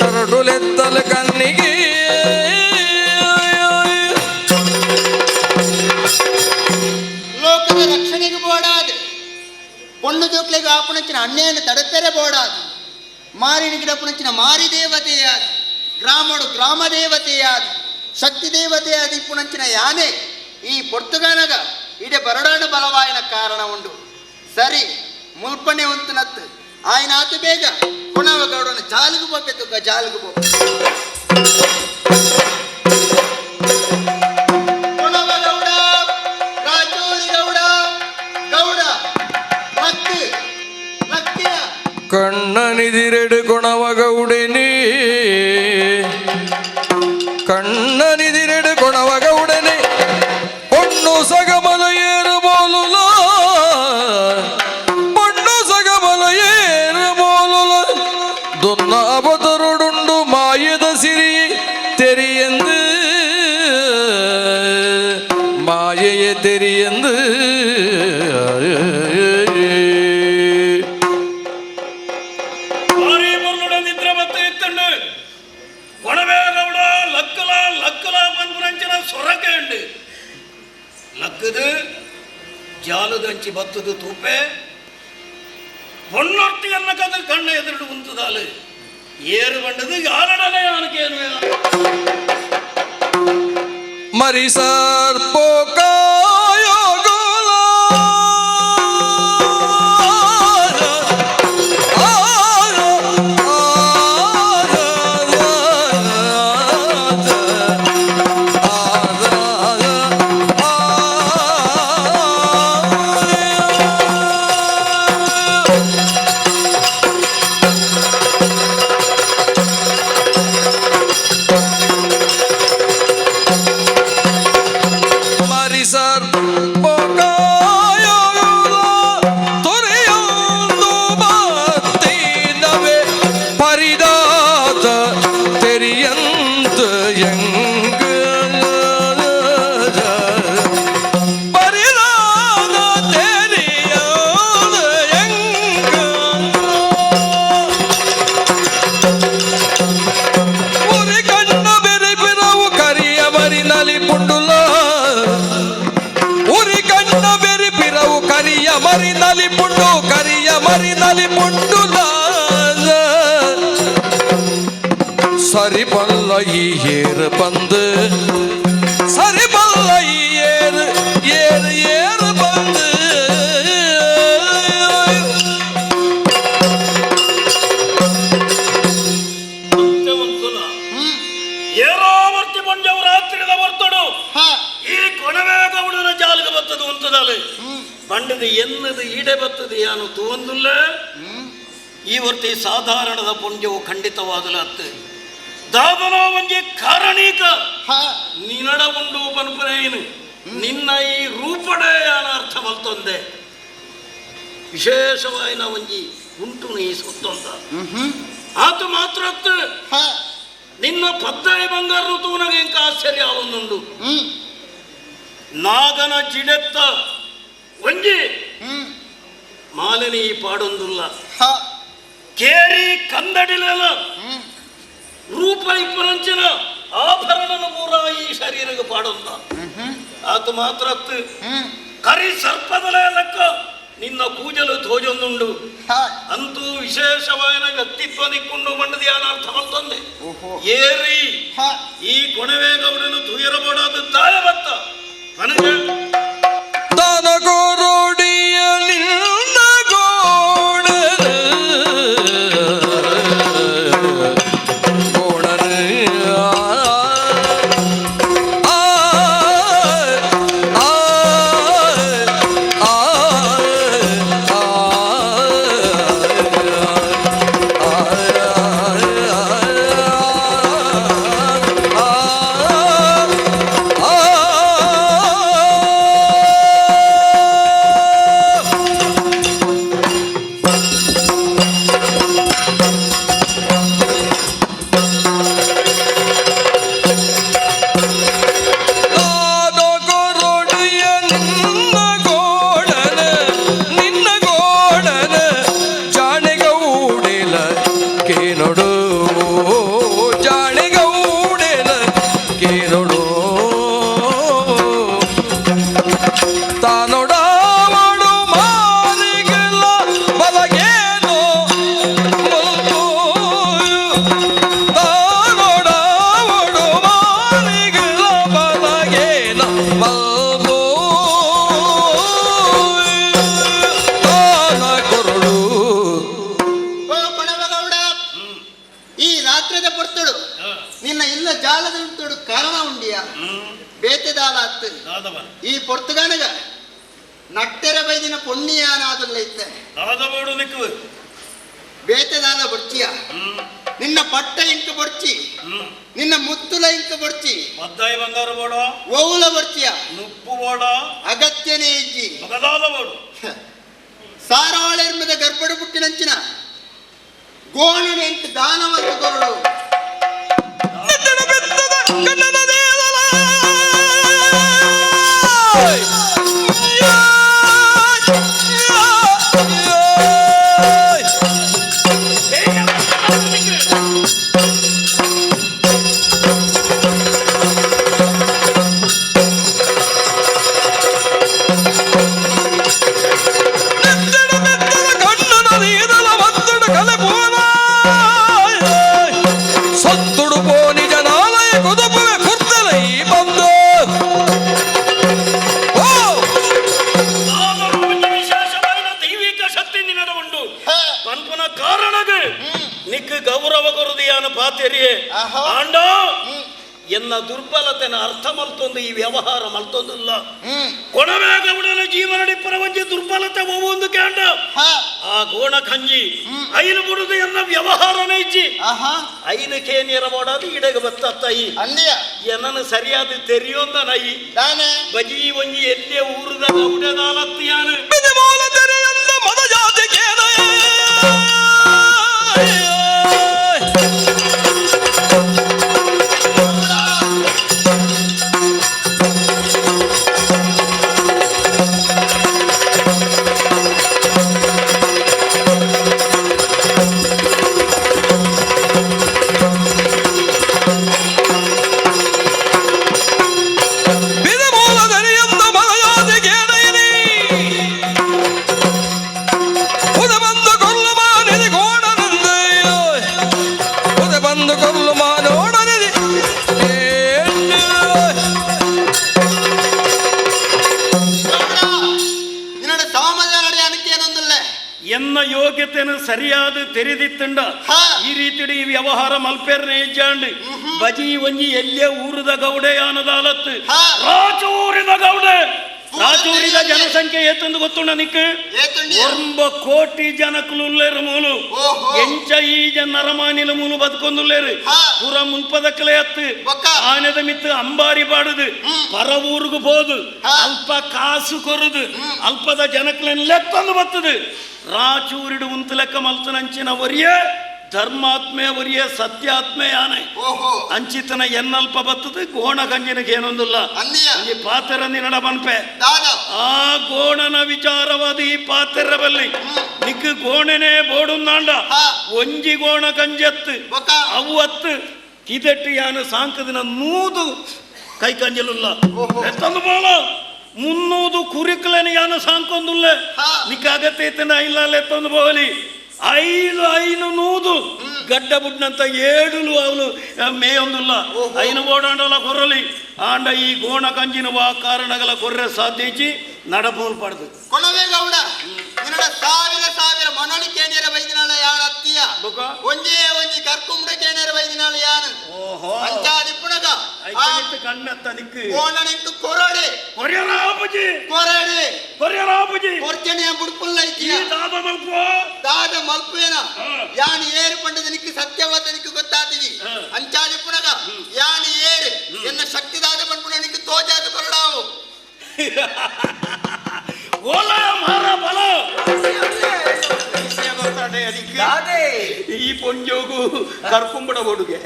Speaker 1: ತರಟುಲೆತ್ತಲು ಕನ್ನಿಗೆ.
Speaker 4: ಜೋಕ್ಲೆಗ್ ಆಪುನಂಚಿನ ಅನ್ಯಾಯನ ತಡೆಪೆರೆ ಬೋಡಾದು ಮಾರಿನ ಗಿಡಪುನಂಚಿನ ಮಾರಿ ದೇವತೆಯಾದ ಗ್ರಾಮಡು ಗ್ರಾಮ ದೇವತೆಯಾದ ಶಕ್ತಿ ದೇವತೆಯಾದ ಇಪ್ಪುನಂಚಿನ ಯಾನೆ ಈ ಪೊರ್ತುಗಾನಗ ಇಡೆ ಬರಡಾಣ ಬಲವಾಯಿನ ಕಾರಣ ಉಂಡು. ಸರಿ ಮುಲ್ಪನೆ ಉಂತುನತ್ತು ಆಯ್ನ ಆತು ಬೇಗ ಕೊಣವ ಗೌಡನ ಜಾಲಿಗೆ ಪೋಪೆ ತುಕ್ಕ ಜಾಲಿಗೆ ಪೋಪೆ. ಕೊಣವ ಗೌಡ ರಾಜೋರಿ ಗೌಡ ಗೌಡ ಲಕ್ಕು ಲಕ್ಕಿಯ
Speaker 1: ಕಣ್ಣನಿದಿರೆಡು ಕೊಣವ ಗೌಡನೆ ಕಣ್ಣನಿದಿರೆಡು ಕೊಣವ ಗೌಡನೆ பொண்ணு சகமல ஏறு போலுல பொண்ணு சகமல ஏறு போலுல ದುನ್ನ ಅವತರುಡುಂಡು ಮಾಯದ ಸಿರಿ தெரியந்து மாயைய தெரியந்து.
Speaker 3: ಭಾರಿ ಬೊರ್ಲುಡ ನಿದ್ರೆ ಬತ್ತ ಇತ್ತಂಡು ಕೊಣವೇ ಗೌಡ ಲಕ್ಕಲ ಲಕ್ಕಲ ಪನ್ಪುನಂಚಿನ ಸೊರಕೆ ಉಂಡು. ಲಕ್ಕದು ಜಾಲದಂಚಿ ಬತ್ತದು ತೂಪೆ பொன்னொட்டி என்ன கதை கண்ணை எதிர்த்து உந்துதாலு ஏறு வண்டது யாரடனே யானுக்கு.
Speaker 1: மரிசார் போக்காயோ கோலா ಮರಿಸರ್ ಪೊಕಾಯೋಲ ತೊರೆಯೊಂದು ಬತ್ತಿನವೆ ಪರಿದಾತ ತೆರಿಯಂತ ಎಂಗ ಪರಿದಾತ ತೆರಿಯಂತ ಎಂಗ ಉರಿ ಕಣ್ಣ ಬೆರೆ ಬಿರವು ಕರಿಯ ಮರಿನಲಿ ಪುಂಡುಲ ಉರಿ ಕಣ್ಣ ಬೆರಿ ಬಿರವು ಕರಿಯ ಮರಿನಲಿ ಪುಂಡು ಕರಿಯ ಮರಿನಲಿ ಪುಂಡುಲ ಸರಿ ಬಲ್ಲ ಈ ಏರು ಬಂದು ಸರಿ ಬಲ್ಲ ಈ ಏರು ಏರು ಏರು ಬಂದು.
Speaker 3: ಏರಾವರ್ತಿ ಪಂಜವ್ ರಾತ್ರಿದ ಬರ್ತಡು
Speaker 4: ಹಾ
Speaker 3: ಈ ಕೊಣವೇ ಗೌಡನ ಜಾಲಿಗೆ ಬತ್ತದು ಉಂತದಾಲು ಪಂಡದು ಎನ್ನದು ಈಡೆ ಬತ್ತದು ಯಾನು ತೂವಂದುಲ್ಲ. ಈ ವರ್ತಿ ಸಾಧಾರಣದ ಪುಂಜವು ಖಂಡಿತವಾದಲ ಅತ್ತು ದಾದನೋ ಒಂಜಿ ಕಾರಣೀಕ
Speaker 4: ಹಾ
Speaker 3: ನಿನಡ ಉಂಡು ಪನ್ಪನೇನು ನಿನ್ನ ಈ ರೂಪಡೆ ಯಾನ ಅರ್ಥ ಮಲ್ತೊಂದೆ ವಿಶೇಷವಾಯಿನ ಒಂಜಿ ಉಂಟು ನೀ ಸೊತ್ತೊಂದ ಆತು ಮಾತ್ರ ಅತ್ತು
Speaker 4: ಹಾ
Speaker 3: ನಿನ್ನ ಪದ್ದಾಯ ಬಂಗಾರ ತೂನಗೆ ಇಂಕ ಆಶ್ಚರ್ಯ ಆವೊಂದುಂಡು.
Speaker 4: ಹ್ಮ್
Speaker 3: ನಾಗನ ಜಿಡೆತ್ತ ಒಂಜಿ
Speaker 4: ಹ್ಮ್
Speaker 3: ಮಾಲಿನಿ ಈ ಪಾಡೊಂದುಲ್ಲ
Speaker 4: ಹಾ
Speaker 3: ಕೇರಿ ಕಂದಡಿಲೆಲ
Speaker 4: ಹ್ಮ್
Speaker 3: ರೂಪ ಇಪ್ಪನಂಚಿನ ಆಭರಣನ ಪೂರ ಈ ಶರೀರಕ್ಕೆ ಪಾಡೊಂದ ಆತು ಮಾತ್ರ ಅತ್ತು
Speaker 4: ಹ್ಮ್
Speaker 3: ಕರಿ ಸರ್ಪದಲೇ ಲೆಕ್ಕ ನಿನ್ನ ಕೂಜಲು ತೋಜೊಂದುಂಡು.
Speaker 4: ಹಾ
Speaker 3: ಅಂತೂ ವಿಶೇಷವಾದ ವ್ಯಕ್ತಿತ್ವ ನಿಕ್ಕೊಂಡು ಮಂಡದಿ ಅರ್ಥ ಮಲ್ತೊಂದೆ.
Speaker 4: ಓಹೋ.
Speaker 3: ಏರಿ
Speaker 4: ಹಾ
Speaker 3: ಈ ಕೊಣವೇ ಗೌಡನು ತುಯರಬೋಡಾದ ತಾಯ ಬತ್ತ ನನಗೆ
Speaker 1: ತನಗೋರೋಡಿಯ ನಿನ್ನ ಗೋಣರು ಗೋಣರು ಆ ಆ ಆ ಆ ಆ.
Speaker 4: ರಾತ್ರಿದ ಪೊರ್ತುಡು ನಿನ್ನ ಇಲ್ಲ ಜಾಲದ ಉಂಟುಡು ಕಾರಣ ಉಂಡಿಯ ಬೇತೆದಾಲ ಅತ್ತು ಈ ಪೊರ್ತುಗಾನಗ ನಟ್ಟೆರ ಬೈದಿನ ಪೊಣ್ಣಿಯಾನಾದುಲ್ಲ ಇತ್ತೆ ಬೇತೆದಾಲ ಬೊಡ್ಚಿಯ ನಿನ್ನ ಪಟ್ಟ ಇಂಕ ಬೊಡ್ಚಿ ನಿನ್ನ ಮುತ್ತುಲ ಇಂಕ ಬೊಡ್ಚಿ
Speaker 3: ಮದ್ದಾಯಿ ಬಂಗಾರ ಬೋಡ
Speaker 4: ಓವುಲ ಬೊಡ್ಚಿಯ
Speaker 3: ನುಪ್ಪು ಬೋಡ
Speaker 4: ಅಗತ್ಯನೇ ಇಜ್ಜಿ
Speaker 3: ಮಗದಾದ ಬೋಡು
Speaker 4: ಸಾರಾಳೆರ್ಮದ ಗರ್ಭಡು ಪುಟ್ಟಿನಂಚಿನ ಗೋಣನೆ ಎಂಟು ದಾನವಂತ ಕೊರಡು
Speaker 1: ನೆತ್ತಿನ ಬೆತ್ತದ ಕಣ್ಣನ ದೇವಲ. ನೆತ್ತಿನ ಬೆತ್ತದ ಕಣ್ಣನ ದೇವಲ ಮತ್ತಡ ಕಲೆಪೋಲ. ಸತ್ತುಡು ಪೋನಿ ಜನಾಲಯ ಕುದುಪುವೆ ಕುರ್ತಲೈ ಬಂದು ಓ
Speaker 3: ಒಂಜಿ ವಿಶೇಷವಾಯಿನ ದೈವಿಕ ಶಕ್ತಿ ನಿನ್ನಡ ಉಂಡು ಪನ್ಪುನ ಕಾರಣಗ ನಿಕ್ ಗೌರವ ಕೊರುದಿಯಾನ ಪಾತೆರಿಯೆ
Speaker 4: ಆಹಾ.
Speaker 3: ಆಂಡ ಎನ್ನ ದುರ್ಬಲತೆನ ಅರ್ಥ ಮಲ್ತೊಂದು ಈ ವ್ಯವಹಾರ ಮಲ್ತೊಂದಿಲ್ಲ ಕೊಣವೇಗೌಡನ ಜೀವನಡಿಪ್ಪರ ಒಂಜಿ ದುರ್ಬಲತೆ ಒವ್ವೊಂದು ಕೇಂಡ
Speaker 4: ಹಾ
Speaker 3: ಆ ಗೋಣ ಕಂಜಿ ಐನು ಬುಡುದು ಎನ್ನ ವ್ಯವಹಾರನೇ ಇಜ್ಜಿ
Speaker 4: ಆಹಾ
Speaker 3: ಐನು ಕೇನಿಯರ ಬೋಡಾದು ಇಡಗ ಬತ್ತತ್ತೈ
Speaker 4: ಅಂದಿಯ
Speaker 3: ಎನ್ನನು ಸರಿಯಾದ ತೆರಿಯೊಂದನೈ
Speaker 4: ದಾನೆ
Speaker 3: ಬಜಿ ಒಂಜಿ ಎಲ್ಲಿಯ ಊರುದ ಗೌಡದಾಲತ್ತಿಯಾನು
Speaker 1: ಮೂಲ ತೆರೆಯಂದ ಮದ ಜಾತಿ ಕೇನ ಮೂಲ ತೆರೆಯಂದ ಮದ ಜಾತಿ ಕೇನ ಉದ ಬಂದು ಕೊಲ್ಲು ಮಾನಿದಿ ಕೋಣನಂದೆ ಉದ ಬಂದು ಕೊಲ್ಲು ಮಾನೋಡನಿದಿ
Speaker 4: ನಿನ್ನೋಡ ಸಾಮದ ನಡೆ ಅನಕೇನೊಂದಿಲ್ಲ
Speaker 3: ಎನ್ನ ಯೋಗ್ಯತೆಯನ್ನು ಸರಿಯಾದ ತೆರೆದಿತ್ತಂಡ
Speaker 4: ಹಾ.
Speaker 3: ಈ ರೀತಿ ಈ ವ್ಯವಹಾರ ಮಲ್ಪೆರ್ನೆ ಇಜ್ಜಾಂಡ್ ಬಜಿ ಒಂಜಿ ಎಲ್ಲಿಯ ಊರದ ಗೌಡೆಯಾನದಾಲತ್ತು
Speaker 4: ಹಾ.
Speaker 3: ರಾಚೂರಿದ ಗೌಡೆ ರಾಚೂರಿದ ಜನಸಂಖ್ಯೆ ಏತಂದು ಗೊತ್ತುಂಡ ನಿಕ್
Speaker 4: ಏತುಂಡಿ
Speaker 3: ಒಂಬ ಕೋಟಿ ಜನಕುಲುಲ್ಲೇರು ಮೂಲು
Speaker 4: ಓಹೋ.
Speaker 3: ಎಂಚ ಈ ನರಮಾನಿಲ ಮೂಲು ಬದುಕೊಂದುಲ್ಲೇರು
Speaker 4: ಹಾ.
Speaker 3: ಪೂರ ಮುನ್ಪದಕ್ಕಲೇ ಅತ್ತು
Speaker 4: ಬೊಕ್ಕ.
Speaker 3: ಆನೆದ ಮಿತ್ತು ಅಂಬಾರಿ ಪಾಡುದು ಪರ ಊರುಗು ಪೋದು
Speaker 4: ಹಾ.
Speaker 3: ಅಲ್ಪ ಕಾಸು ಕೊರುದು ಅಲ್ಪದ ಜನಕ್ಲೆನ್ ಲೆತ್ತೊಂದು ಬತ್ತದು ರಾಚೂರಿಡು ಉಂತು ಲೆಕ್ಕ ಮಲ್ತನಂಚಿನ ಒರಿಯೇ ಧರ್ಮಾತ್ಮೆ ಒರಿಯೇ ಸತ್ಯಾತ್ಮೆ ಯಾನೆ
Speaker 4: ಓಹೋ
Speaker 3: ಅಂಚಿತನ ಎನ್ನಲ್ಪ ಬತ್ತದು ಗೋಣ ಕಂಜಿನಕ್ಕೆ ಏನೊಂದಿಲ್ಲ
Speaker 4: ಅಂದಿಯ
Speaker 3: ಈ ಪಾತ್ರ ನಿನ್ನಡ ಬನ್ಪೆ
Speaker 4: ದಾದ
Speaker 3: ಆ ಗೋಣನ ವಿಚಾರವಾದ ಈ ಪಾತ್ರ ಬಲ್ಲಿ ನಿಕ್ ಗೋಣನೆ ಬೋಡುಂದಾಂಡ
Speaker 4: ಹಾ.
Speaker 3: ಒಂಜಿ ಗೋಣ ಕಂಜತ್ತು
Speaker 4: ಬೊಕ್ಕ.
Speaker 3: ಅವು ಅತ್ತು ಕಿದೆಟ್ಟು ಯಾನು ಸಾಂಕದಿನ ನೂದು ಕೈ ಕಂಜಲುಲ್ಲ
Speaker 4: ಓಹೋ.
Speaker 3: ಎತ್ತಂದು ಬೋಲ ಮುನ್ನೂದು ಕುರಿಕ್ಲನೆ ಯಾನು ಸಾಂಕೊಂದುಲ್ಲ
Speaker 4: ಹಾ.
Speaker 3: ನಿಕ್ ಅಗತ್ಯ ಇತ್ತನ ಇಲ್ಲ ಎತ್ತಂದು ಬೋಲಿ ಐದು ಐನು ನೂದು ಗಡ್ಡ ಬುಡ್ನಂತ ಏಡುಲು ಅವನು ಮೇಯೊಂದುಲ್ಲ
Speaker 4: ಓಹೋ.
Speaker 3: ಐನು ಬೋಡಾಂಡಲ ಕೊರಲಿ ಆಂಡ ಈ ಗೋಣ ಕಂಜಿನ ವಾ ಕಾರಣಗಳ ಕೊರ್ರೆ ಸಾಧ್ಯಚಿ ನಡಪೋಲ್ ಪಡ್ದು
Speaker 4: ಕೊಣವೆ ಗೌಡ ನಿನ್ನಡ ಸಾವಿರ ಸಾವಿರ ಮನೋಳಿ ಕೇಣಿಯರ ವೈದಿನಾಳ ಯಾಣ ಅತ್ತಿಯ
Speaker 3: ಬೊಕ್ಕ.
Speaker 4: ಒಂಜೇ ಒಂಜಿ ಕರ್ಕುಂಬಡ ಕೇಣಿಯರ ವೈದಿನಾಳ ಯಾನು
Speaker 3: ಓಹೋ
Speaker 4: ಅಂಚಾದಿ ಪುಣಗ ಆ
Speaker 3: ಐತನಿತ್ತು ಕಣ್ಣತ್ತ ನಿಕ್ಕು
Speaker 4: ಕೋಣನಿಂತು ಕೊರಡೆ
Speaker 3: ಕೊರ್ಯರಾಪುಜಿ
Speaker 4: ಕೊರಡೆ
Speaker 3: ಕೊರ್ಯರಾಪುಜಿ
Speaker 4: ಕೊರ್ಚಣೆಯ ಬುಡ್ಪುಲ್ಲ
Speaker 3: ಈ
Speaker 4: ಇಜ್ಜಿಯ
Speaker 3: ದಾದ ಮಲ್ಪೋ
Speaker 4: ದಾದ ಮಲ್ಪುವೇನ
Speaker 3: ಹಾ.
Speaker 4: ಯಾನು ಏರು ಪಂಡದ ನಿಕ್ಕು ಸತ್ಯವಾದ ನಿಕ್ಕು ಗೊತ್ತಾತಿಜಿ
Speaker 3: ಹಾ.
Speaker 4: ಅಂಚಾದಿ ಪುಣಗ ಯಾನು ಏರು ಎನ್ನ ಶಕ್ತಿ ದಾದ ಪಂಡ್ಪುಣ ನಿಕ್ಕು ತೋಜಾದ ಕೊರಡಾವು
Speaker 3: ಓಲ ಮಾರ ಬಲ
Speaker 2: ದಾದೆ
Speaker 3: ಈ ಪೊಂಜೋಗು ಕರ್ಕೊಂಬಡ ಕೊಡುಗೆ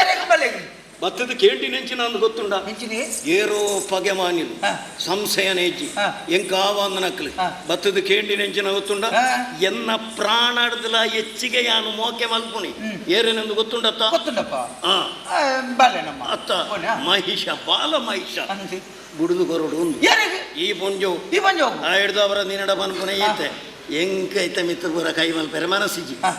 Speaker 2: ಎರೆಗ್ ಬಲೆಗ್
Speaker 3: ಬತ್ತದ ಕೇಂಟಿ ನೆಂಚಿನ ಅಂದ್ ಗೊತ್ತುಂಡ
Speaker 2: ಮೆಂಚಿನಿ
Speaker 3: ಏರೋ ಪಗೆ ಮಾನಿಲು
Speaker 2: ಹಾ.
Speaker 3: ಸಂಶಯ ನೇಜಿ
Speaker 2: ಹಾ.
Speaker 3: ಎಂಕಾವಂದನಕ್ಲು
Speaker 2: ಹಾ.
Speaker 3: ಬತ್ತದ ಕೇಂಡಿ ನೆಂಚಿನ ಗೊತ್ತುಂಡ
Speaker 2: ಹಾ.
Speaker 3: ಎನ್ನ ಪ್ರಾಣಾಡ್ದಲ ಹೆಚ್ಚಿಗೆ ಯಾನು ಮೋಕೆ ಮಲ್ಪುಣಿ ಏರೇನೆಂದು ಗೊತ್ತುಂಡತ್ತ
Speaker 2: ಗೊತ್ತುಂಡಪ್ಪ
Speaker 3: ಆ
Speaker 2: ಆ, ಬಾಲೆ ನಮ್ಮ
Speaker 3: ಅತ್ತ
Speaker 2: ಹೋನಾ?
Speaker 3: ಮಹಿಷ ಬಾಲ ಮಹಿಷ
Speaker 2: ಅಂದಿ.
Speaker 3: ಗುಡುದು ಕೊರಡು ಉಂದು
Speaker 2: ಎರೆಗ್
Speaker 3: ಈ ಪೊಂಜೋ
Speaker 2: ಈ ಪಂಜೋಗು
Speaker 3: ಆ ಹಿಡ್ದು ಅವರ ನಿನ್ನಡ ಪನ್ಪುನ ಈತೆ ಎಂಕೈತ ಮಿತ್ರ ಪೂರ ಕೈ ಮಲ್ಪೆರೆ ಮನಸ್ಸಿಜಿ
Speaker 2: ಹಾ.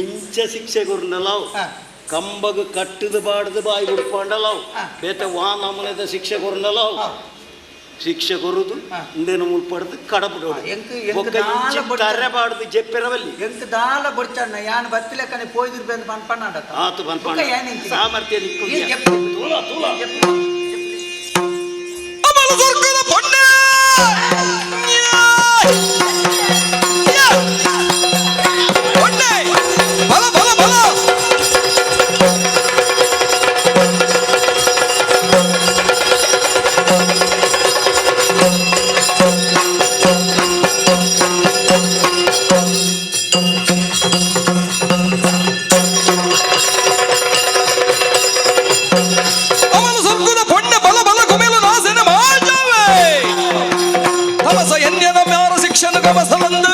Speaker 3: ಎಂಚ ಶಿಕ್ಷೆ ಕೊರ್ನಲಾವ್
Speaker 2: ಹಾ.
Speaker 3: ಕಂಬಗ್ ಕಟ್ಟದು ಬಾಡ್ದು ಬಾಯಿ ಬಿಡ್ಕೊಂಡಲಾವ್
Speaker 2: ಹಾ.
Speaker 3: ಬೇತೆ ವಾ ನಮೂನೆದ ಶಿಕ್ಷೆ ಕೊರ್ನಲಾವ್
Speaker 2: ಹಾ.
Speaker 3: ಶಿಕ್ಷೆ ಕೊರುದು ಇಂದೇನು ಮುಲ್ಪಡ್ದು ಕಡಪಡೋಡು
Speaker 2: ಎಂಕ್ ಎಂಕ್ ದಾಲ ಬೊಡ್ಚ-
Speaker 3: ತರೆಬಾಡ್ದು ಜೆಪ್ಪೆರವಲ್ಲಿ
Speaker 2: ಎಂಕ್ ದಾಲ ಬೊಡ್ಚಣ್ಣ ಯಾನ್ ಬತ್ತಿಲೆಕ್ಕನೆ ಪೋಯ್ದಿರ್ಬೆಂದು ಪನ್ಪಣ್ಣಾಡ
Speaker 3: ಆತು ಪನ್ಪಣ್ಣ
Speaker 2: ಬೊಕ್ಕ ಯಾನ್ ಎಂಚಿನ?
Speaker 3: ಸಾಮರ್ಥ್ಯ
Speaker 2: ಈ
Speaker 3: ನಿಕ್ಕುಂದ್ಯ.
Speaker 2: ಜೆಪ್ಪು.
Speaker 3: ತೂಲ ತೂಲ
Speaker 1: ಅಮಲ ಸ್ವರ್ಗದ ಪೊಣ್ಣೆ ಪೊಣ್ಣೆ ಬಲ ಬಲ ಬಲ ಅವನ ಸ್ವರ್ಗದ ಪೊಣ್ಣೆ ಬಲ ಬಲ ಗುಮೆಲು ನಾಸೆನ ಮಾಜಾವೆ ತಮಸ ಎನ್ಯದ ಮ್ಯಾರ ಶಿಕ್ಷಣ ಗಮಸಲಂದು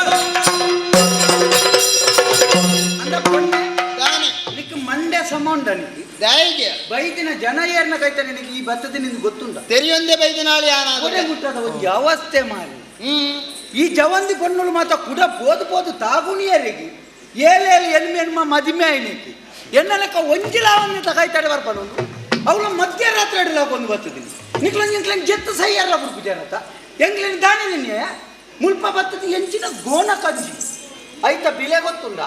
Speaker 2: ಅಂದ ಪೊಣ್ಣೆ
Speaker 4: ದಾನೆ
Speaker 2: ನಿಕ್ ಮಂಡೆ ಸಮ ಉಂಡ ನಿಕ್
Speaker 4: ದಾಯಿಗೆ
Speaker 2: ಬೈದಿನ ಜನ ಏರ್ನ ಕೈತಾನೆ ನಿಕ್ ಈ ಬತ್ತದ ನಿಂದು ಗೊತ್ತುಂಡ
Speaker 4: ತೆರಿಯೊಂದೇ ಬೈದಿನಾಳು ಯಾನಾದ
Speaker 2: ಕೊಡೆ ಮುಟ್ಟದ ಒಂದು ಅವಸ್ಥೆ ಮಾರಿ
Speaker 4: ಹ್ಮ್
Speaker 2: ಈ ಜವಂದಿ ಪೊಣ್ಣುಲು ಮಾತ ಕುಡ ಪೋದು ಪೋದು ತಾಗುಣಿಯರಿಗೆ ಏಲೇಲು ಎನ್ಮೆ ಎನ್ಮ ಮದಿಮೆ ಆಯ್ನಿಕ್ಕಿ ಎನ್ನ ಲೆಕ್ಕ ಒಂಜಿಲಾವನ್ನ ತಗಾಯ್ತಾಡೆ ಬರ್ಪನು ಅವಳ ಮಧ್ಯರಾತ್ರಿ ಅಡಿಲಾಗ ಒಂದು ಬರ್ತದಿನಿ ನಿಕ್ಲನ್ ನಿಕ್ಲನ್ ಜೆತ್ತು ಸೈಯಾರ ಬುಡ್ಪು ಜನತ ಎಂಗ್ಲಿನ ದಾಣಿ ನಿನ್ನೆ ಮುಲ್ಪ ಬತ್ತದ ಎಂಚಿನ ಗೋಣ ಕಂಜಿ ಐತ ಬಿಲೆ ಗೊತ್ತುಂಡ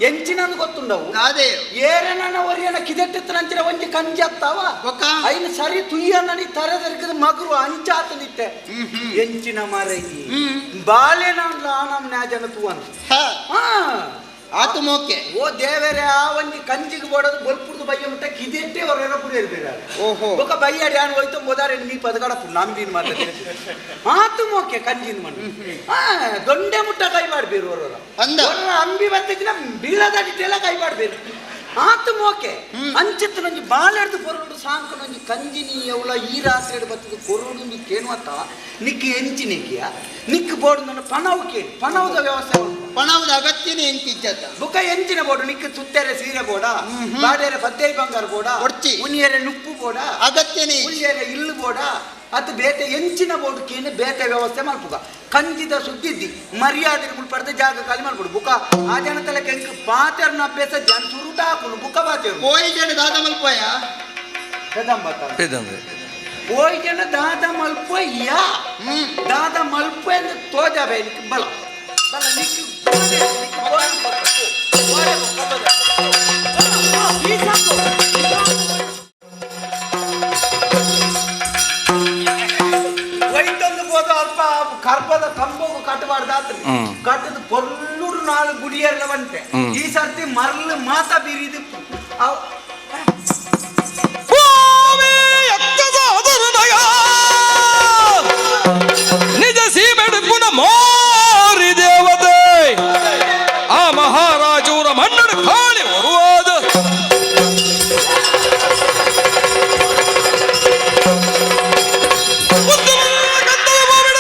Speaker 2: ಎಂಚಿನಂದು ಗೊತ್ತುಂಡವು
Speaker 4: ದಾದೆ
Speaker 2: ಏರನ ಒರಿಯನ ಕಿದೆಟ್ಟಿತ್ತನಂಚಿನ ಒಂಜಿ ಕಂಜಿ ಅತ್ತಾವ
Speaker 4: ಬೊಕ್ಕ?
Speaker 2: ಐನ ಸರಿ ತುಯ್ಯನನಿ ತರದರ್ಕದ ಮಗುರು ಅಂಚಾತನಿತ್ತೆ ಎಂಚಿನ ಮರಗಿ ಬಾಳೆನ ಆನಮ್ ನ್ಯಾಜನ ತೂವನ್
Speaker 4: ಹ
Speaker 2: ಹಾ
Speaker 4: ಆತು ಮೋಕೆ
Speaker 2: ಓ ದೇವರೇ ಆ ಒಂಜಿ ಕಂಜಿಗೆ ಬೋಡದು ಬೊಲ್ಪುರ್ದು ಬಯ್ಯ ಮುಟ್ಟ ಕಿದೆಟ್ಟೆ ಹೊರಗೆ ಪುಡಿಯರ್
Speaker 4: ಓಹೋ.
Speaker 2: ಬೊಕ ಬಯ್ಯಾಡಿ ಯಾನ್ ಹೋಯ್ತು ಮೊದಾರೆ ನೀ ಪದಗಡ ನಂಬಿನ ಮಾತಾಡಿ ಆತು ಮೋಕೆ ಕಂಜಿನ ಮಣ್ಣು ಹಾ ದೊಂಡೆ ಮುಟ್ಟ ಕೈ ಮಾಡ್ಬೀರು ಹೊರರ
Speaker 4: ಅಂದ.
Speaker 2: ಹೊರರ ಅಂಬಿ ಬತ್ತಿನ ಬೀಳದಡಿಟೆಲ್ಲ ಕೈ ಮಾಡ್ಬೀರು ಆತು ಮೋಕೆ ಅಂಚಿತ್ತು ನಂಜಿ ಬಾಳೆಡ್ದು ಕೊರಡು ಸಾಂಕು ನಂಜಿ ಕಂಜಿನಿ ಎವಳ ಈ ರಾತ್ರಿ ಬತ್ತದ ಕೊರಡು ನಿಕ್ಕೇನು ಅತ್ತ ನಿಕ್ ಎಂಚಿ ನಿಕ್ಕಿಯ ನಿಕ್ ಬೋರ್ಡ್ ನನ್ನ ಪಣವು ಕೇಳಿ ಪಣವದ ವ್ಯವಸ್ಥೆ ಉಂಟು.
Speaker 4: ಪಣವದ ಅಗತ್ಯನೇ ಎಂಕಿಜ್ಜತ್ತ
Speaker 2: ಬುಕ್ಕ ಎಂಚಿನ ಬೋಡು ನಿಕ್ ಸುತ್ತೆರೆ ಸೀರೆ ಬೋಡ ಬಾಡೆರೆ ಪದ್ದೈ ಬಂಗಾರ ಬೋಡ
Speaker 4: ಒಡ್ಚಿ.
Speaker 2: ಉನಿಯರೆ ನುಪ್ಪು ಬೋಡ
Speaker 4: ಅಗತ್ಯನೇ ಇಜ್ಜಿ.
Speaker 2: ಉಳಿಯರೆ ಇಲ್ಲು ಬೋಡ ಅತ್ ಬೇತೆ ಎಂಚಿನ ಬೋಡು ಕೇನೆ ಬೇತೆ ವ್ಯವಸ್ಥೆ ಮಲ್ಪುಗ ಕಂಜಿದ ಸುದ್ದಿದ್ದಿ ಮರ್ಯಾದೆ ಮುಲ್ಪಡ್ದ ಜಾಗ ಖಾಲಿ ಮಾಡ್ಬಿಡು ಬುಕ ಆ ಜನತಲ ಕೆಂಕ್ ಪಾತೆರ್ನ ಅಭ್ಯಾಸ ಜನ ಸುರುಟ ಹಾಕುನು ಬುಕ ಬಾತೇರು
Speaker 4: ಪೋಯಿ ಜನ ದಾದ ಮಲ್ಪೋಯ
Speaker 2: ಕದಂಬತ್ತ ಪೋಯ್ ಜನ ದಾದ ಮಲ್ಪ ಯಾ ದಾದ ಮಲ್ಪ ಎಂದು ತೋಜಾಬೆ ನಿಕ್ ಬಲ ಬಲ ನಿಕ್ ಗೋಡೆ, ನಿಕ್ ಗೋಡೆ ಬೊಕ್ಕ, ಗೋಡೆ ಬೊಕ್ಕ ಬಲ. ಈ ಸಾಕು, ಈ ಸಾಕು. ಒಯ್ತೊಂದು ಹೋದ ಅಲ್ಪ ಕರ್ಪದ ಕಂಬಗೂ ಕಟ್ಟಬಾರ್ದಾತ್ರಿ ಕಟ್ಟದ ಪೊಲ್ಲೂರು ನಾಲ್ ಗುಡಿಯರ್ಲ ಬಂತೆ ಈ ಸರ್ತಿ ಮರ್ಲು ಮಾತ ಬಿರಿದು ಅವ್-
Speaker 1: ಭೂಮಿ ಎಕ್ಕದ ಅದರುದಯ. ನಿಜ ಸೀಮೆಡುಪುನ ಮಾರಿ ದೇವತೆ ಆ ಮಹಾರಾಜೂರ ಮಣ್ಣು ಖಾಲಿ ಬರುವಾದ ಉತ್ತಮ ಗಂಧದ ಮಾವಿನ.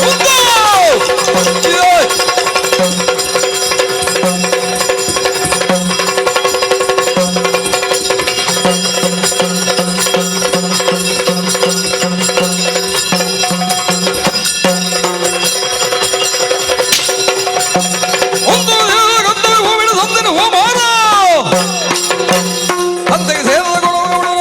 Speaker 1: ಉದ್ದು. ಏಯ್. ಒಂದು ಗಂಧದ ಹೂವಿನ ಸಂದಿನ ಹೂ ಮಾರ ಅಂತೆಗೆ ಸೇರದ ಗುಣಗಳು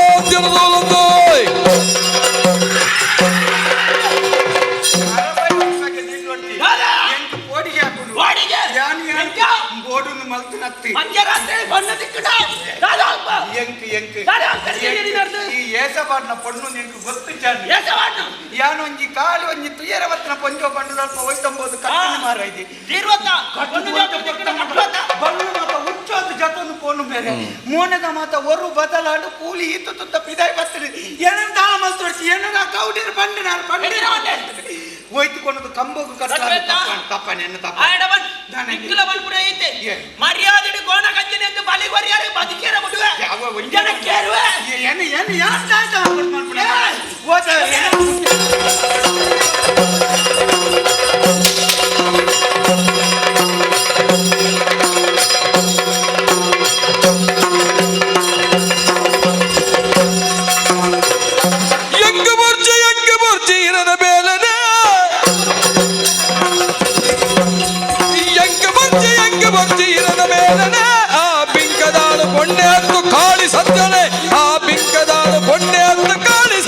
Speaker 2: ಎಂಕ್ ಎಂಕ್ ಈ ಏಸಪಾಟ್ನ ಪೊಣ್ಣು ಎಂಕ್ ಗೊತ್ತು ಜಾನು ಯಾನೊಂಜಿ ಕಾಲು ಒಂಜಿ ತುಯರ ಬತ್ತಿನ ಪೊಂಜೋ ಪಂಡು ಸ್ವಲ್ಪ ಹೋಯ್ತಂಬೋದು ಕಟ್ಟಿನ ಮಾರ ಇದೆ ಬಲ್ಲು ಮಾತ ಹುಚ್ಚೋದು ಜತೊಂದು ಪೋನು ಬೇರೆ ಮೋನದ ಮಾತ ಒರು ಬದಲಾಡು ಕೂಲಿ ಇತ್ತು ತುತ್ತ ಪಿದಾಯಿ ಬರ್ತದೆ ಏನಂತ ತಾಳ ಮಲ್ತೊಡ್ಸಿ ಏನನ ಕೌಡಿರ ಪಂಡು ನಾನು ಪಂಡು ಹೋಯ್ತುಕೊಂಡು ಕಂಬಗೂ ಕಟ್ಟ ತಪ್ಪನೆ ಎನ್ನ ತಪ್ಪ ಏ.
Speaker 5: ಮರ್ಯಾದೆ ಕೋಣ ಕಂಜಿನ ಎಂದು ಬಲಿ ಕೊರಿಯಾರೆ ಬದುಕೇರ ಬಿಡುವೆ
Speaker 2: ಯಾವ ಒಂಜಿ-
Speaker 5: ಜನ ಕೇರುವೆ
Speaker 2: ಏನು ಏನು ಯಾರು ಹೋದ
Speaker 1: ಎಂಗ್ ಬುರ್ಜಿ ಎಂಗ್ ಬುರ್ಜಿ ಇರದ ಬೇಲನೆ ಎಂಗ್ ಬುರ್ಜಿ ಎಂಗ್ ಬುರ್ಜಿ ಇರದ ಬೇಲನೆ ಆ ಬಿಂಕದಾಳು ಪೊಣ್ಣೆ ಅಂತು ಕಾಳಿ ಸತ್ಯನೆ ಆ ಬಿಂಕದಾಳು ಪೊಣ್ಣೆ ಅಂತು ಕಾಳಿ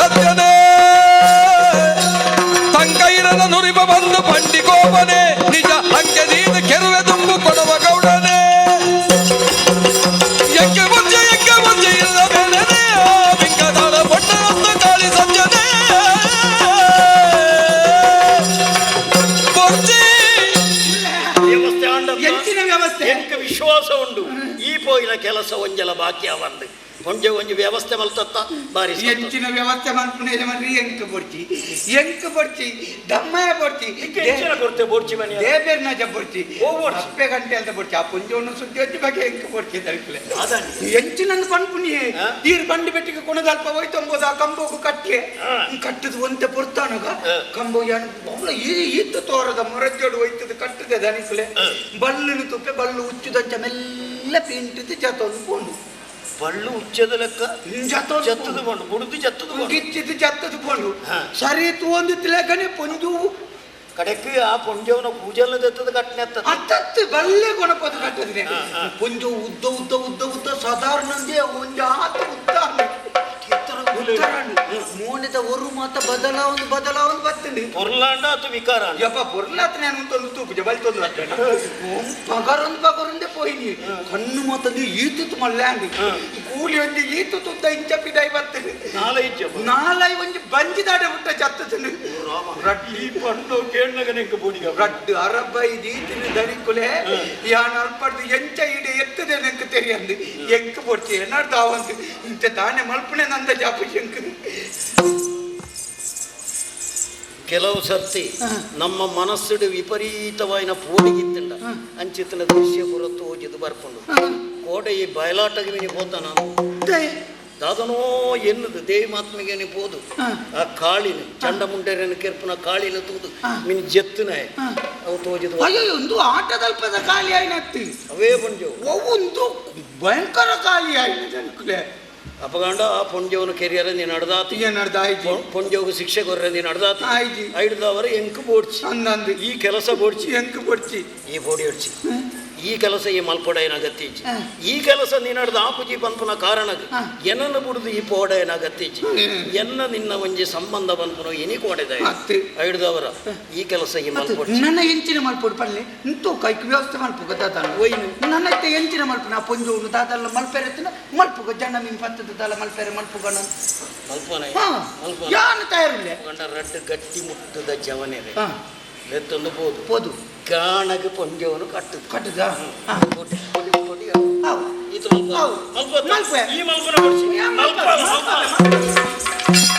Speaker 2: ಎಂಚಿನ ವ್ಯವಸ್ಥೆ
Speaker 3: ಎಂಕ್ ವಿಶ್ವಾಸ ಉಂಡು ಈ ಪೋಯಿನ ಕೆಲಸ ಒಂಜಲ ಬಾಕಿ ಅವಂದು ಒಂಜೆ ಒಂಜಿ ವ್ಯವಸ್ಥೆ ಮಲ್ತತ್ತ ಬಾರಿ
Speaker 2: ಎಂಚಿನ ವ್ಯವಸ್ಥೆ ಮಲ್ಪುನೆ ಯಜಮಾನ್ರಿ ಎಂಕ್ ಬೊಡ್ಚಿ ಎಂಕ್ ಬೊಡ್ಚಿ ದಮ್ಮಯ ಬೊಡ್ಚಿ
Speaker 3: ಎಂಚಿನ ಕೊರ್ತೆ ಬೊಡ್ಚಿ ಮನೆ
Speaker 2: ದೇಬೇರ್ನ ಜ ಬೊಡ್ಚಿ
Speaker 3: ಓ ಬೊಡ್ಚಿ.
Speaker 2: ಅಪ್ಪೆ ಗಂಟೆ ಅಂತ ಬೊಡ್ಚಿ ಆ ಪುಂಜವನ್ನು ಸುದ್ದಿ ಒಂಜಿ ಬಗ್ಗೆ ಎಂಕ್ ಬೊಡ್ಚಿ ತರಿಕುಲೆ
Speaker 3: ಅದಾಂಡಿ.
Speaker 2: ಎಂಚಿನ ಪನ್ಪುನಿಯೇ
Speaker 3: ಆ?
Speaker 2: ಈರ್ ಬಂಡಿ ಬೆಟ್ಟಿಗೆ ಕೊಣದಲ್ಪ ಹೋಯ್ತೊಂಬೋದ ಆ ಕಂಬೋಗು ಕಟ್ಟಿ
Speaker 3: ಆ.
Speaker 2: ಕಟ್ಟದ ಒಂತೆ ಪೊರ್ತಾನಗ
Speaker 3: ಆ.
Speaker 2: ಕಂಬೋ ಯಾನ್ ಬಹಳ ಈ ಈತ ತೋರದ ಮೊರಜೋಡು ಹೋಯ್ತದ ಕಟ್ಟದೆ ದನಿಕುಲೆ ಬಲ್ಲುನು ತುಪ್ಪೆ ಬಲ್ಲು ಉಚ್ಚುದಂಚ ಮೆಲ್ಲ ಪಿಂಟಿದ್ದು ಜತೊಂದು ಪೋಂಡು
Speaker 3: ಬಳ್ಳು ಉಚ್ಚದ ಲೆಕ್ಕ
Speaker 2: ಜತೊಂದು
Speaker 3: ಜತ್ತದ ಕೊಂಡು ಬುಡುದು ಜತ್ತದ ಕೊಂಡು
Speaker 2: ಗಿಚ್ಚಿದ್ದು ಜತ್ತದ ಪೋಂಡು
Speaker 3: ಹಾ.
Speaker 2: ಸರಿ ತೂವೊಂದು ಲೆಕ್ಕನೆ ಪೊಂಜು
Speaker 3: ಕಡೆಕ್ ಆ ಪೊಂಜವನ ಪೂಜೆಲ್ಲ ದತ್ತದ ಕಟ್ಟನೆ ಅತ್ತ
Speaker 2: ಅತ್ತತ್ತು ಬಲ್ಲೆ ಕೊಣಪದು ಕಟ್ಟದಿದೆ ಪೊಂಜು ಉದ್ದ ಉದ್ದ ಉದ್ದ ಉದ್ದ ಸಾಧಾರಣಂದೇ ಒಂಜು ಆತ ಉದ್ದ ಮೋನೆದ ಒರು ಮಾತ ಬದಲಾವೊಂದು ಬದಲಾವೊಂದು ಬತ್ತಂಡಿ
Speaker 3: ಪೊರ್ಲಾಂಡ ಅತು ವಿಕಾರ
Speaker 2: ಯಪ್ಪ ಪೊರ್ಲಾತ್ ನಾನು ತೊಂದು ತೂಪುಜ ಬಲ್ ತೊಂದು ಪಗರೊಂದು ಪಗರೊಂದೇ ಪೋಯಿನಿ ಕಣ್ಣು ಮಾತಂದು ಈತುತ್ತು ಮಲ್ಯಾಂಡಿ ಕೂಲಿ ಒಂಜಿ ಈತು ತುತ್ತ ಇಂಚ ಪಿದಾಯಿ ಬತ್ತಂಡಿ
Speaker 3: ನಾಲೈಜ್
Speaker 2: ನಾಲೈ ಒಂಜಿ ಬಂಜಿದಾಡೆ ಹುಟ್ಟ ಚತ್ತುಂಡು
Speaker 3: ಈ ಪಂಡು ಕೇಳ್ನಗನೆಂಕ ಬೂಡಿಗ
Speaker 2: ರಡ್ಡು ಅರಬ್ಬೈ ದೀತಿನ ದನಿಕುಲೆ ಯಾನ್ ಅಲ್ಪಡ್ದು ಎಂಚ ಇಡೆ ಎತ್ತದೆ ನಂಗೆ ತೆರಿಯಂದು ಎಂಕ್ ಪೊಡ್ಚಿ ಏನಾಡ್ದು ಆವಂದು ಇಂಚ ತಾನೆ ಮಲ್ಪುಣೆ ನಂದ ಜಾಪು ಎಂಕ್
Speaker 3: ಕೆಲವು ಸರ್ತಿ ನಮ್ಮ ಮನಸ್ಸುಡು ವಿಪರೀತವಾಯಿನ ಪೋಡಿಗಿತ್ತಂಡ ಅಂಚಿತನ ದೃಶ್ಯ ಪುರತ್ತು ಹೋಜಿದು ಬರ್ಕೊಂಡು ಕೋಡೆ ಈ ಬಯಲಾಟಗೆ ಮಿನಿ ಪೋತಾನ ದಾದನೋ ಎನ್ನುದು ದೇವಿ ಮಾತ್ಮೆಗೆ ನೀ ಪೋದು ಆ ಕಾಳಿನ ಚಂಡಮುಂಡೇರನ ಕೆರ್ಪುನ ಕಾಳಿನ ತೂದು ಮಿನಿ ಜತ್ತುನ ಅವು ತೋಜಿದು
Speaker 2: ಅಯ್ಯೋ ಒಂದು ಆಟದಲ್ಪದ ಖಾಲಿ ಆಯ್ನತ್ತಿ
Speaker 3: ಅವೇ ಪೊಂಜವು
Speaker 2: ಒಂದು ಭಯಂಕರ ಖಾಲಿ ಆಯ್ನ ಜನಕುಲೆ
Speaker 3: ಅಪಗಾಂಡ ಆ ಪೊಂಜವನು ಕೆರಿಯರ ನೀನು ಅಡ್ದಾತಿ
Speaker 2: ಏನಾಡ್ದು ಆಯ್ತು
Speaker 3: ಪೊಂಜೋಗು ಶಿಕ್ಷೆ ಕೊರ್ರೆ ನೀನು ಅಡ್ದಾತಿ
Speaker 2: ಆಯ್ತು.
Speaker 3: ಐಡ್ದವರ ಎಂಕ್ ಬೋಡ್ಚಿ
Speaker 2: ಅಂದಂದು
Speaker 3: ಈ ಕೆಲಸ ಬೋಡ್ಚಿ
Speaker 2: ಎಂಕ್ ಪೊಡ್ಚಿ
Speaker 3: ಈ ಬೋಡಿ ಹೊಡ್ಚಿ ಈ ಕೆಲಸ ಈ ಮಲ್ಪೊಡ ಏನಾಗತ್ತೀಚಿ ಈ ಕೆಲಸ ನೀನಾಡ್ದ ಆಪುಜಿ ಪನ್ಪುನ ಕಾರಣ ಎನ್ನನ್ನು ಬುಡುದು ಈ ಪೋಡ ಏನಾಗತ್ತೀಚಿ ಎನ್ನ ನಿನ್ನ ಒಂಜಿ ಸಂಬಂಧ ಪನ್ಪುನ ಇನಿ ಕೋಡೆದ
Speaker 2: ಅತ್ತೆ.
Speaker 3: ಐಡ್ದವರ ಈ ಕೆಲಸ ಈ ಮಲ್ಪೊಡ್ಚಿ
Speaker 2: ನನ್ನ ಎಂಚಿನ ಮಲ್ಪೊಡು ಪಲ್ಲೆ ಇಂತೂ ಕೈಕ್ ವ್ಯವಸ್ಥೆ ಮಲ್ಪುಗ ದಾದಲ್ಲ
Speaker 3: ಒಯ್ನು.
Speaker 2: ನನ್ನ ಇತ್ತೆ ಎಂಚಿನ ಮಲ್ಪು ನಾ ಪೊಂಜೋನು ದಾದಲ್ಲ ಮಲ್ಪೆರೆತ್ತಿನ ಮಲ್ಪುಗ ಜನ ಮೀನ್ ಪತ್ತದ ದಾಲ ಮಲ್ಪೆರೆ ಮಲ್ಪುಗ
Speaker 3: ಮಲ್ಪನ ಮಲ್ಪನ
Speaker 2: ಯಾನು ತಯಾರಿಲ್ಲ
Speaker 3: ಗಂಡ ರಡ್ಡು ಗಟ್ಟಿ ಮುಟ್ಟದ ಜವನೆರೆ
Speaker 2: ಹಾ
Speaker 3: ಎತ್ತೊಂದು ಪೋದು
Speaker 2: ಪೋದು
Speaker 3: ಗಾಣಗೆ ಪೊಂಜವನು ಕಟ್ಟುದು
Speaker 2: ಕಟ್ಟುದ
Speaker 3: ಪೊಡಿ ಪೊಡಿ ಪೊಡಿ
Speaker 2: ಹೌದು
Speaker 3: ಈತ ಮಲ್ಪ
Speaker 2: ಹೌದು.
Speaker 3: ಮಲ್ಪ
Speaker 2: ಮಲ್ಪೆ.
Speaker 3: ಈ ಮಲ್ಪನ ಕೊಡ್ಸಿ
Speaker 2: ಯಾ ಮಲ್ಪ,
Speaker 3: ಮಲ್ಪ ಮಲ್ಪ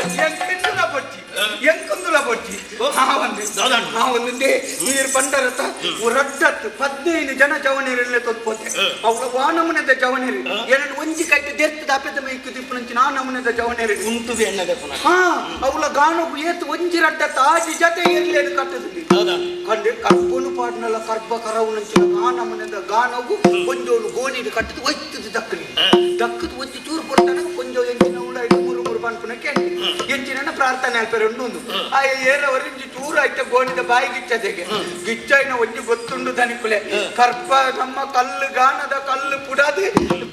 Speaker 2: ಎಂಕುಂದುಲ ಬೊಡ್ಚಿ ಎಂಕುಂದುಲ ಬೊಡ್ಚಿ ಆ ಒಂದು ನೀರು ಬಂಡರತ ರಡ್ಡತ್ತು 15 ಜನ ಜವನೀರಲ್ಲೇ ತೊತ್ಪೋತೆ ಅವಳ ವಾ ನಮೂನೆದ ಜವನೀರು ಎರಡು ಒಂಜಿ ಕೈಟ್ ದೆರ್ತದ ಅಪೆದ ಮೈಕು ದಿಪ್ಪುನಂಚಿನ ಆ ನಮೂನೆದ ಜವನೀರು
Speaker 3: ಉಂಟುದು ಎಣ್ಣೆದ ಪುನಃ
Speaker 2: ಹಾ ಅವಳ ಗಾನಗು ಏತು ಒಂಜಿ ರಡ್ಡತ್ತು ಆಜಿ ಜತೆ ಇರ್ಲೇನು ಕಟ್ಟದಲ್ಲಿ
Speaker 3: ಹೌದಾ
Speaker 2: ಕಂಡು ಕರ್ಪುನು ಪಾಡ್ನಲ್ಲ ಕರ್ಬ ಕರವುನಂಚಿನ ಆ ನಮೂನೆದ ಗಾನಗು ಒಂಜೋನು ಗೋಣಿಡು ಕಟ್ಟದು ಒಯ್ತದ ದಕ್ಕನಿ ದಕ್ಕದು ಒಂಜಿ ಚೂರು ಕೊಡ್ತಾನ ಕೊಂಜೋ ಎಂಚಿನ ಉಳ ಐದು ಮೂರು ಮೂರು ಪನ್ಪುನ ಕೇಳಿ ಎಂಚಿನ ಪ್ರಾರ್ಥನೆ ಅಲ್ಪೆರೆ ಉಂಡು ಒಂದು ಆ ಏರವರು ಇಂಚಿ ಚೂರು ಆಯ್ತ ಗೋಣಿದ ಬಾಯಿ ಗಿಚ್ಚದೆಗೆ ಗಿಚ್ಚೈನ ಒಂಜಿ ಗೊತ್ತುಂಡು ದನಿಕುಲೆ ಕರ್ಪ ನಮ್ಮ ಕಲ್ಲು ಗಾನದ ಕಲ್ಲು ಪುಡದು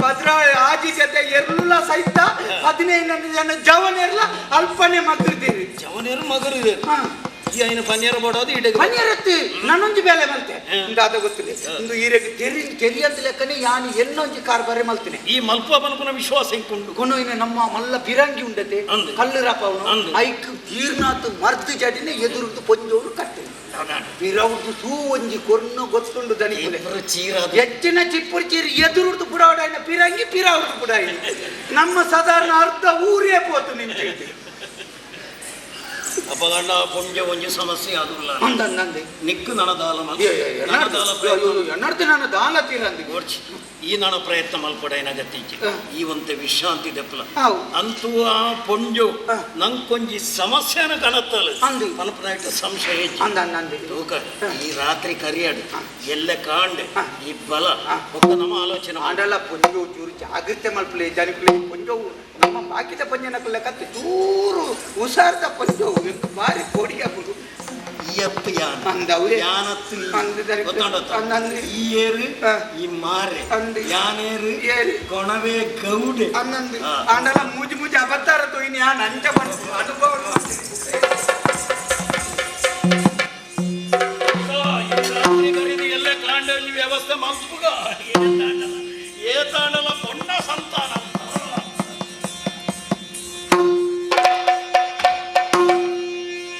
Speaker 2: ಪದ್ರ ಆಜಿ ಜೊತೆ ಎಲ್ಲ ಸಹಿತ 15 ಜನ ಜವನೆಲ್ಲ ಅಲ್ಪನೆ ಮಗ್ರಿದ್ದೀರಿ
Speaker 3: ಜವನೇರು ಮಗರು ಇದೆ
Speaker 2: ಹಾ
Speaker 3: ಈ ಐನ ಪನ್ನೇರ ಬೋಡೋದು ಇಡಗ
Speaker 2: ಪನ್ನೇರತ್ತಿ ನಾನೊಂಜಿ ಬೇಲೆ ಮಲ್ತೆ ಇಂದಾದ ಗೊತ್ತಿಲ್ಲ ಇಂದು ಈರೆಗೆ ತೆರಿ ತೆರಿಯಂತ ಲೆಕ್ಕನೆ ಯಾನು ಎನ್ನೊಂಜಿ ಕಾರ್ಬಾರೆ ಮಲ್ತಿನಿ
Speaker 3: ಈ ಮಲ್ಪ ಪನ್ಪುನ ವಿಶ್ವಾಸ ಇಂಕುಂಡು
Speaker 2: ಕೊನೊಯಿನ ನಮ್ಮ ಮಲ್ಲ ಬಿರಂಗಿ ಉಂಡತೆ
Speaker 3: ಅಂದು.
Speaker 2: ಕಲ್ಲು ರಾಪವನು
Speaker 3: ಅಂದು.
Speaker 2: ಐಕ್ ತೀರ್ನಾತು ಮರ್ದು ಜಡಿನ ಎದುರುದು ಪೊಂಜೋನು ಕಟ್ಟೆ ಬಿರೌದು ಸೂ ಒಂಜಿ ಕೊರ್ನು ಗೊತ್ತುಂಡು ದನಿಕುಲೆ
Speaker 3: ಇಬ್ರು ಚೀರಾದ
Speaker 2: ಹೆಚ್ಚಿನ ಚಿಪ್ಪುರು ಚೀರಿ ಎದುರುದು ಬುಡಾವಡಾಯಿನ ಪಿರಂಗಿ ಪಿರಾವುಡು ಬುಡಾಯಿನ ನಮ್ಮ ಸಾಧಾರಣ ಅರ್ಧ ಊರೇ ಪೋತು ನಿಂತಿದ್ದು
Speaker 3: ಅಪಗಂಡ ಪೊಂಜೆ ಒಂಜಿ ಸಮಸ್ಯೆ ಆದುಲ್ಲ
Speaker 2: ಅಂದಂದೆ
Speaker 3: ನಿಕ್ಕು ನನದಾಲ ನನದಾಲ ಪ್ರಯತ್ನ
Speaker 2: ಎನ್ನಡ್ದು ನಾನು ದಾಲ ತೀರಂದಿ
Speaker 3: ಗೋಡ್ಚಿ. ಈ ನಣ ಪ್ರಯತ್ನ ಮಲ್ಪಡ ಏನಾಗತ್ತೀಚಿ ಈ ಒಂತೆ ವಿಶ್ರಾಂತಿ ದೆಪ್ಪಲ
Speaker 2: ಹೌದು.
Speaker 3: ಅಂತೂ ಆ ಪೊಂಜು
Speaker 2: ಹಾ.
Speaker 3: ನಂಕೊಂಜಿ ಸಮಸ್ಯೆನ ಕಣತ್ತಲ್ಲ
Speaker 2: ಅಂದು.
Speaker 3: ಪನ್ಪುನಾಯ್ತು ಸಂಶಯ ಹೆಚ್ಚು.
Speaker 2: ಅಂದಂದೆ
Speaker 3: ತೂಕ ಈ ರಾತ್ರಿ ಕರಿಯಾಡು ಎಲ್ಲ ಕಾಂಡೆ
Speaker 2: ಹಾ.
Speaker 3: ಈ ಬಲ
Speaker 2: ಹಾ.
Speaker 3: ಒಕ್ಕ ನಮ್ಮ ಆಲೋಚನೆ ಮಾಡು.
Speaker 2: ಆಂಡಲ ಪೊಂಜೋ ಚೂರು ಜಾಗ್ರತೆ ಮಲ್ಪಲೆ ಜನಕುಲೆ ಪೊಂಜೋವು ನಮ್ಮ ಬಾಕಿದ ಪಂಜನಕುಲೆ ಕತ್ತು ಚೂರು ಹುಷಾರ್ದ ಪೊಂಜೋವು ಎಂಕ್ ಬಾರಿ ಕೋಡಿಗೆ ಹಾಕುದು
Speaker 3: ಈ ಅತ್ತು ಯಾನ
Speaker 2: ಅಂದವ್ರೆ.
Speaker 3: ಯಾನತ್ತು ಈ.
Speaker 2: ಅಂದು ದನಿಕುಲೆ.
Speaker 3: ಗೊತ್ತುಂಡತ್ತ?
Speaker 2: ಅಂದಂದು.
Speaker 3: ಈ ಏರು
Speaker 2: ಹಾ.
Speaker 3: ಈ ಮಾರೆ
Speaker 2: ಅಂದು.
Speaker 3: ಯಾನೇರು
Speaker 2: ಏರು.
Speaker 3: ಕೊಣವೆ ಗೌಡೆ
Speaker 2: ಅನ್ನಂದು
Speaker 3: ಹಾ.
Speaker 2: ಆಂಡಲ ಮೂಜಿ ಮೂಜಿ ಅಬತ್ತಾರ ತೊಯ್ನಿ ಆ ನಂಜ ಪನ್ಪು ಅನುಭವ
Speaker 3: ರಾತ್ರಿ ಕರೀದು ಎಲ್ಲ ಕಾಂಡ ಒಂಜಿ ವ್ಯವಸ್ಥೆ ಮಲ್ಪುಗ ಏತಾಂಡಲ ಪೊಣ್ಣ ಸಂತಾನ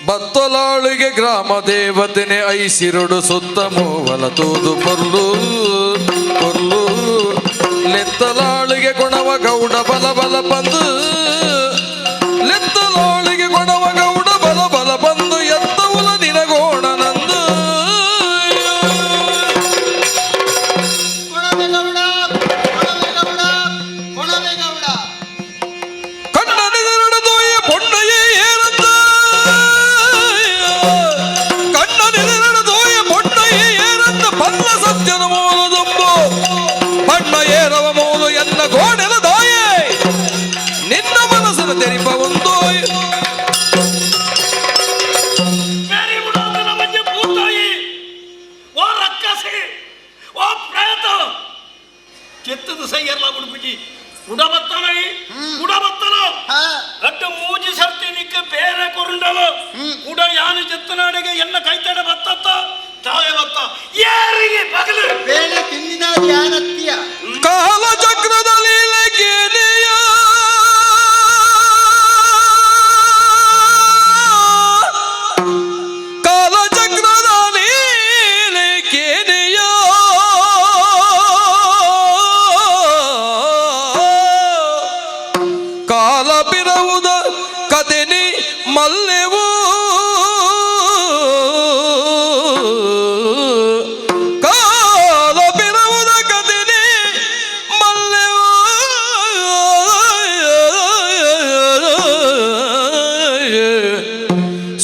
Speaker 1: ಬತ್ತಲಾಳಿಗೆ ಗ್ರಾಮ ದೇವತೆನೆ ಐಸಿರುಡು ಸುತ್ತ ಮೂವಲ ತೂದು ಪೊರ್ಲು ಪೊರ್ಲು ಲೆತ್ತಲಾಳಿಗೆ ಗುಣವ ಗೌಡ ಬಲ ಬಲ ಬಂದು ಲೆತ್ತಲಾಳಿಗೆ ಗುಣವ ಗೌಡ ಬಲ ಬಲ ಬಂದು ಎತ್ತವುಲ ನಿನಗೋಣ ನಂದು
Speaker 4: ಕೊಣವೆಗೌಡ ಕೊಣವೆಗೌಡ ಕೊಣವೆಗೌಡ
Speaker 1: ಕಣ್ಣನಿದರಡ ದೋಯ ಪೊಣ್ಣಯೇ ಏರಂದ ಕಣ್ಣನಿದರಡ ದೋಯ ಪೊಣ್ಣಯೇ ಏರಂದ ಪಲ್ಲ ಸತ್ಯನ ಮೂಲದುಂಬು ಬಣ್ಣ ಏರವ ಮೂಲು ಎನ್ನ ಗೋಡೆಲ ದಾಯೆ ನಿನ್ನ ಮನಸ್ಸನ್ನು ತೆರಿಪ ಒಂದು
Speaker 3: ಬೇರೆ ಬಿಡೋದನ್ನ ಮಂಜೆ ಭೂತಾಯಿ ಓ ರಕ್ಕಸಿ ಓ ಪ್ರೇತ ಚಿತ್ತದ ಸೈಯರ್ಲ ಬಿಡ್ಬಿಜಿ ಉಡಬತ್ತನ ಉಡಬತ್ತನ
Speaker 4: ಹಾ
Speaker 3: ಅಟ್ಟು ಮೂಜಿ ಸರ್ತಿ ನಿಕ್ಕ ಬೇರೆ ಕೊರುಂಡಲು ಉಡ ಯಾನು ಜತ್ತನಾಡಿಗೆ ಎನ್ನ ಕೈತಡ ಬತ್ತತ್ತ ತಾಯ ಬತ್ತ ಯಾರಿಗೆ ಬಗಲು
Speaker 4: ಬೇಳೆ ತಿಂದಿನ ಧ್ಯಾನತ್ಯ
Speaker 1: ಕಾಲಚಕ್ರದ ಲೀಲೆಗೇನೆಯ ಕಾಲಚಕ್ರದ ಲೀಲೆಗೇನೆಯ ಕಾಲ ಬಿರವುದ ಕದೆನಿ ಮಲ್ಲೆವು ಕಾಲ ಬಿರವುದ ಕದೆನಿ ಮಲ್ಲೆವು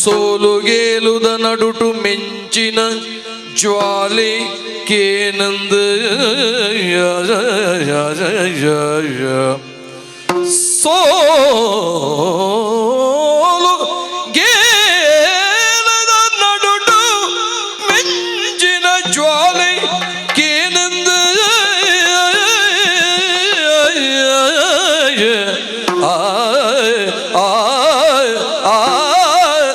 Speaker 1: ಸೋಲುಗೇಲುದ ನಡುಟು ಮೆಂಚಿನ ಜ್ವಾಲೆ ಕೇನಂದ ಸೋಲು ಗೇಲದ ನಡುಟು ಮಿಂಚಿನ ಜ್ವಾಲೆ ಕೇನಂದ ಆಯ್ ಆಯ್ ಆಯ್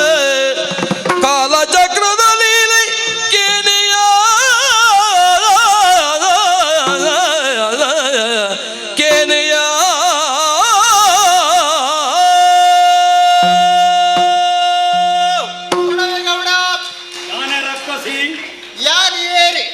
Speaker 1: ಆಯ್ ಕಾಲಚಕ್ರದ ಲೀಲೆ ಕೇನೆಯ ಕೇನೆಯ
Speaker 4: ಕೊಣವೆಗೌಡ
Speaker 3: ಯಾನೆ ರಕ್ಕಸಿ
Speaker 4: ಯಾರು ಏರಿ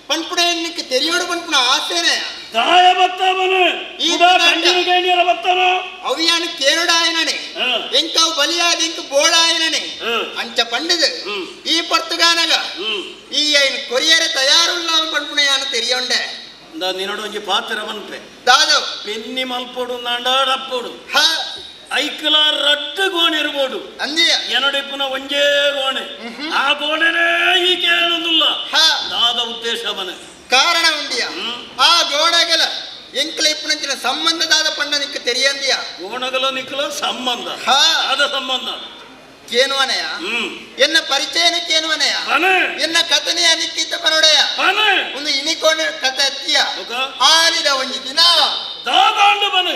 Speaker 4: ಪನ್ಪುಡೆ ನಿಕ್ಕ ತೆರಿಯೋಡು ಪನ್ಪುನ ಆಸೆನೆ
Speaker 3: ತಾಯ ಬತ್ತವನು
Speaker 4: ಈ
Speaker 3: ಉಡ ಕಂಡಿನ ಗೇಣಿಯರ ಬತ್ತನ
Speaker 4: ಅವಿಯಾನು ಕೇನುಡಾಯನನೆ
Speaker 3: ಹಾ.
Speaker 4: ಎಂಕವು ಬಲಿಯಾದ ಇಂಕ ಬೋಳಾಯನನೆ
Speaker 3: ಹಾ.
Speaker 4: ಅಂಚ ಪಂಡದು
Speaker 3: ಹ್ಮ್.
Speaker 4: ಈ ಪರ್ತುಗಾನಗ
Speaker 3: ಹ್ಮ್
Speaker 4: ಈ ಐನ್ ಕೊರಿಯರ ತಯಾರುಲ್ಲ ಪನ್ಪುಣ ಯಾನು ತೆರಿಯೊಂಡೆ
Speaker 3: ನಿನ್ನೋಡು ಒಂಜಿ ಪಾತ್ರ ಮನ್ಪೆ
Speaker 4: ದಾದವ್
Speaker 3: ಪೆನ್ನಿ ಮಲ್ಪೊಡು ನಾಡಾಡಪ್ಪೊಡು
Speaker 4: ಹ
Speaker 3: ಐಕ್ಲ ರಡ್ಡು ಗೋಣೆ ಇರ್ಬೋದು
Speaker 4: ಅಂದಿಯ
Speaker 3: ಎನಡಿಪ್ಪುನ ಒಂಜೇ ಗೋಣೆ ಆ ಗೋಣೆನೇ ಈ ಕೇಳೊಂದುಲ್ಲ
Speaker 4: ಹ
Speaker 3: ದಾದ ಉದ್ದೇಶ ಮನೆ
Speaker 4: ಕಾರಣ ಉಂಡಿಯ ಆ ಗೋಣಗಲ ಎಂಕ್ಲ ಇಪ್ಪುನಂಚಿನ ಸಂಬಂಧದಾದ ಪಂಡ ನಿಕ್ಕ ತೆರಿಯಂದಿಯ
Speaker 3: ಗೋಣಗಲ ನಿಕ್ಕಲ ಸಂಬಂಧ
Speaker 4: ಹಾ.
Speaker 3: ಆದ ಸಂಬಂಧ
Speaker 4: ಕೇನುವನೆಯ
Speaker 3: ಹ್ಮ್
Speaker 4: ಎನ್ನ ಪರಿಚಯನ ಕೇನುವನೆಯ
Speaker 3: ಪನೆ
Speaker 4: ಎನ್ನ ಕಥನೆಯ ನಿಕ್ಕಿತ್ತ ಪನೊಡೆಯ
Speaker 3: ಪನೆ
Speaker 4: ಒಂದು ಇನಿಕೋಣ ಕಥೆ ಅತ್ತಿಯ
Speaker 3: ಬೊಕ?
Speaker 4: ಆನಿದ ಒಂಜಿ ದಿನ
Speaker 3: ದಾದಾಂಡು ಬನೆ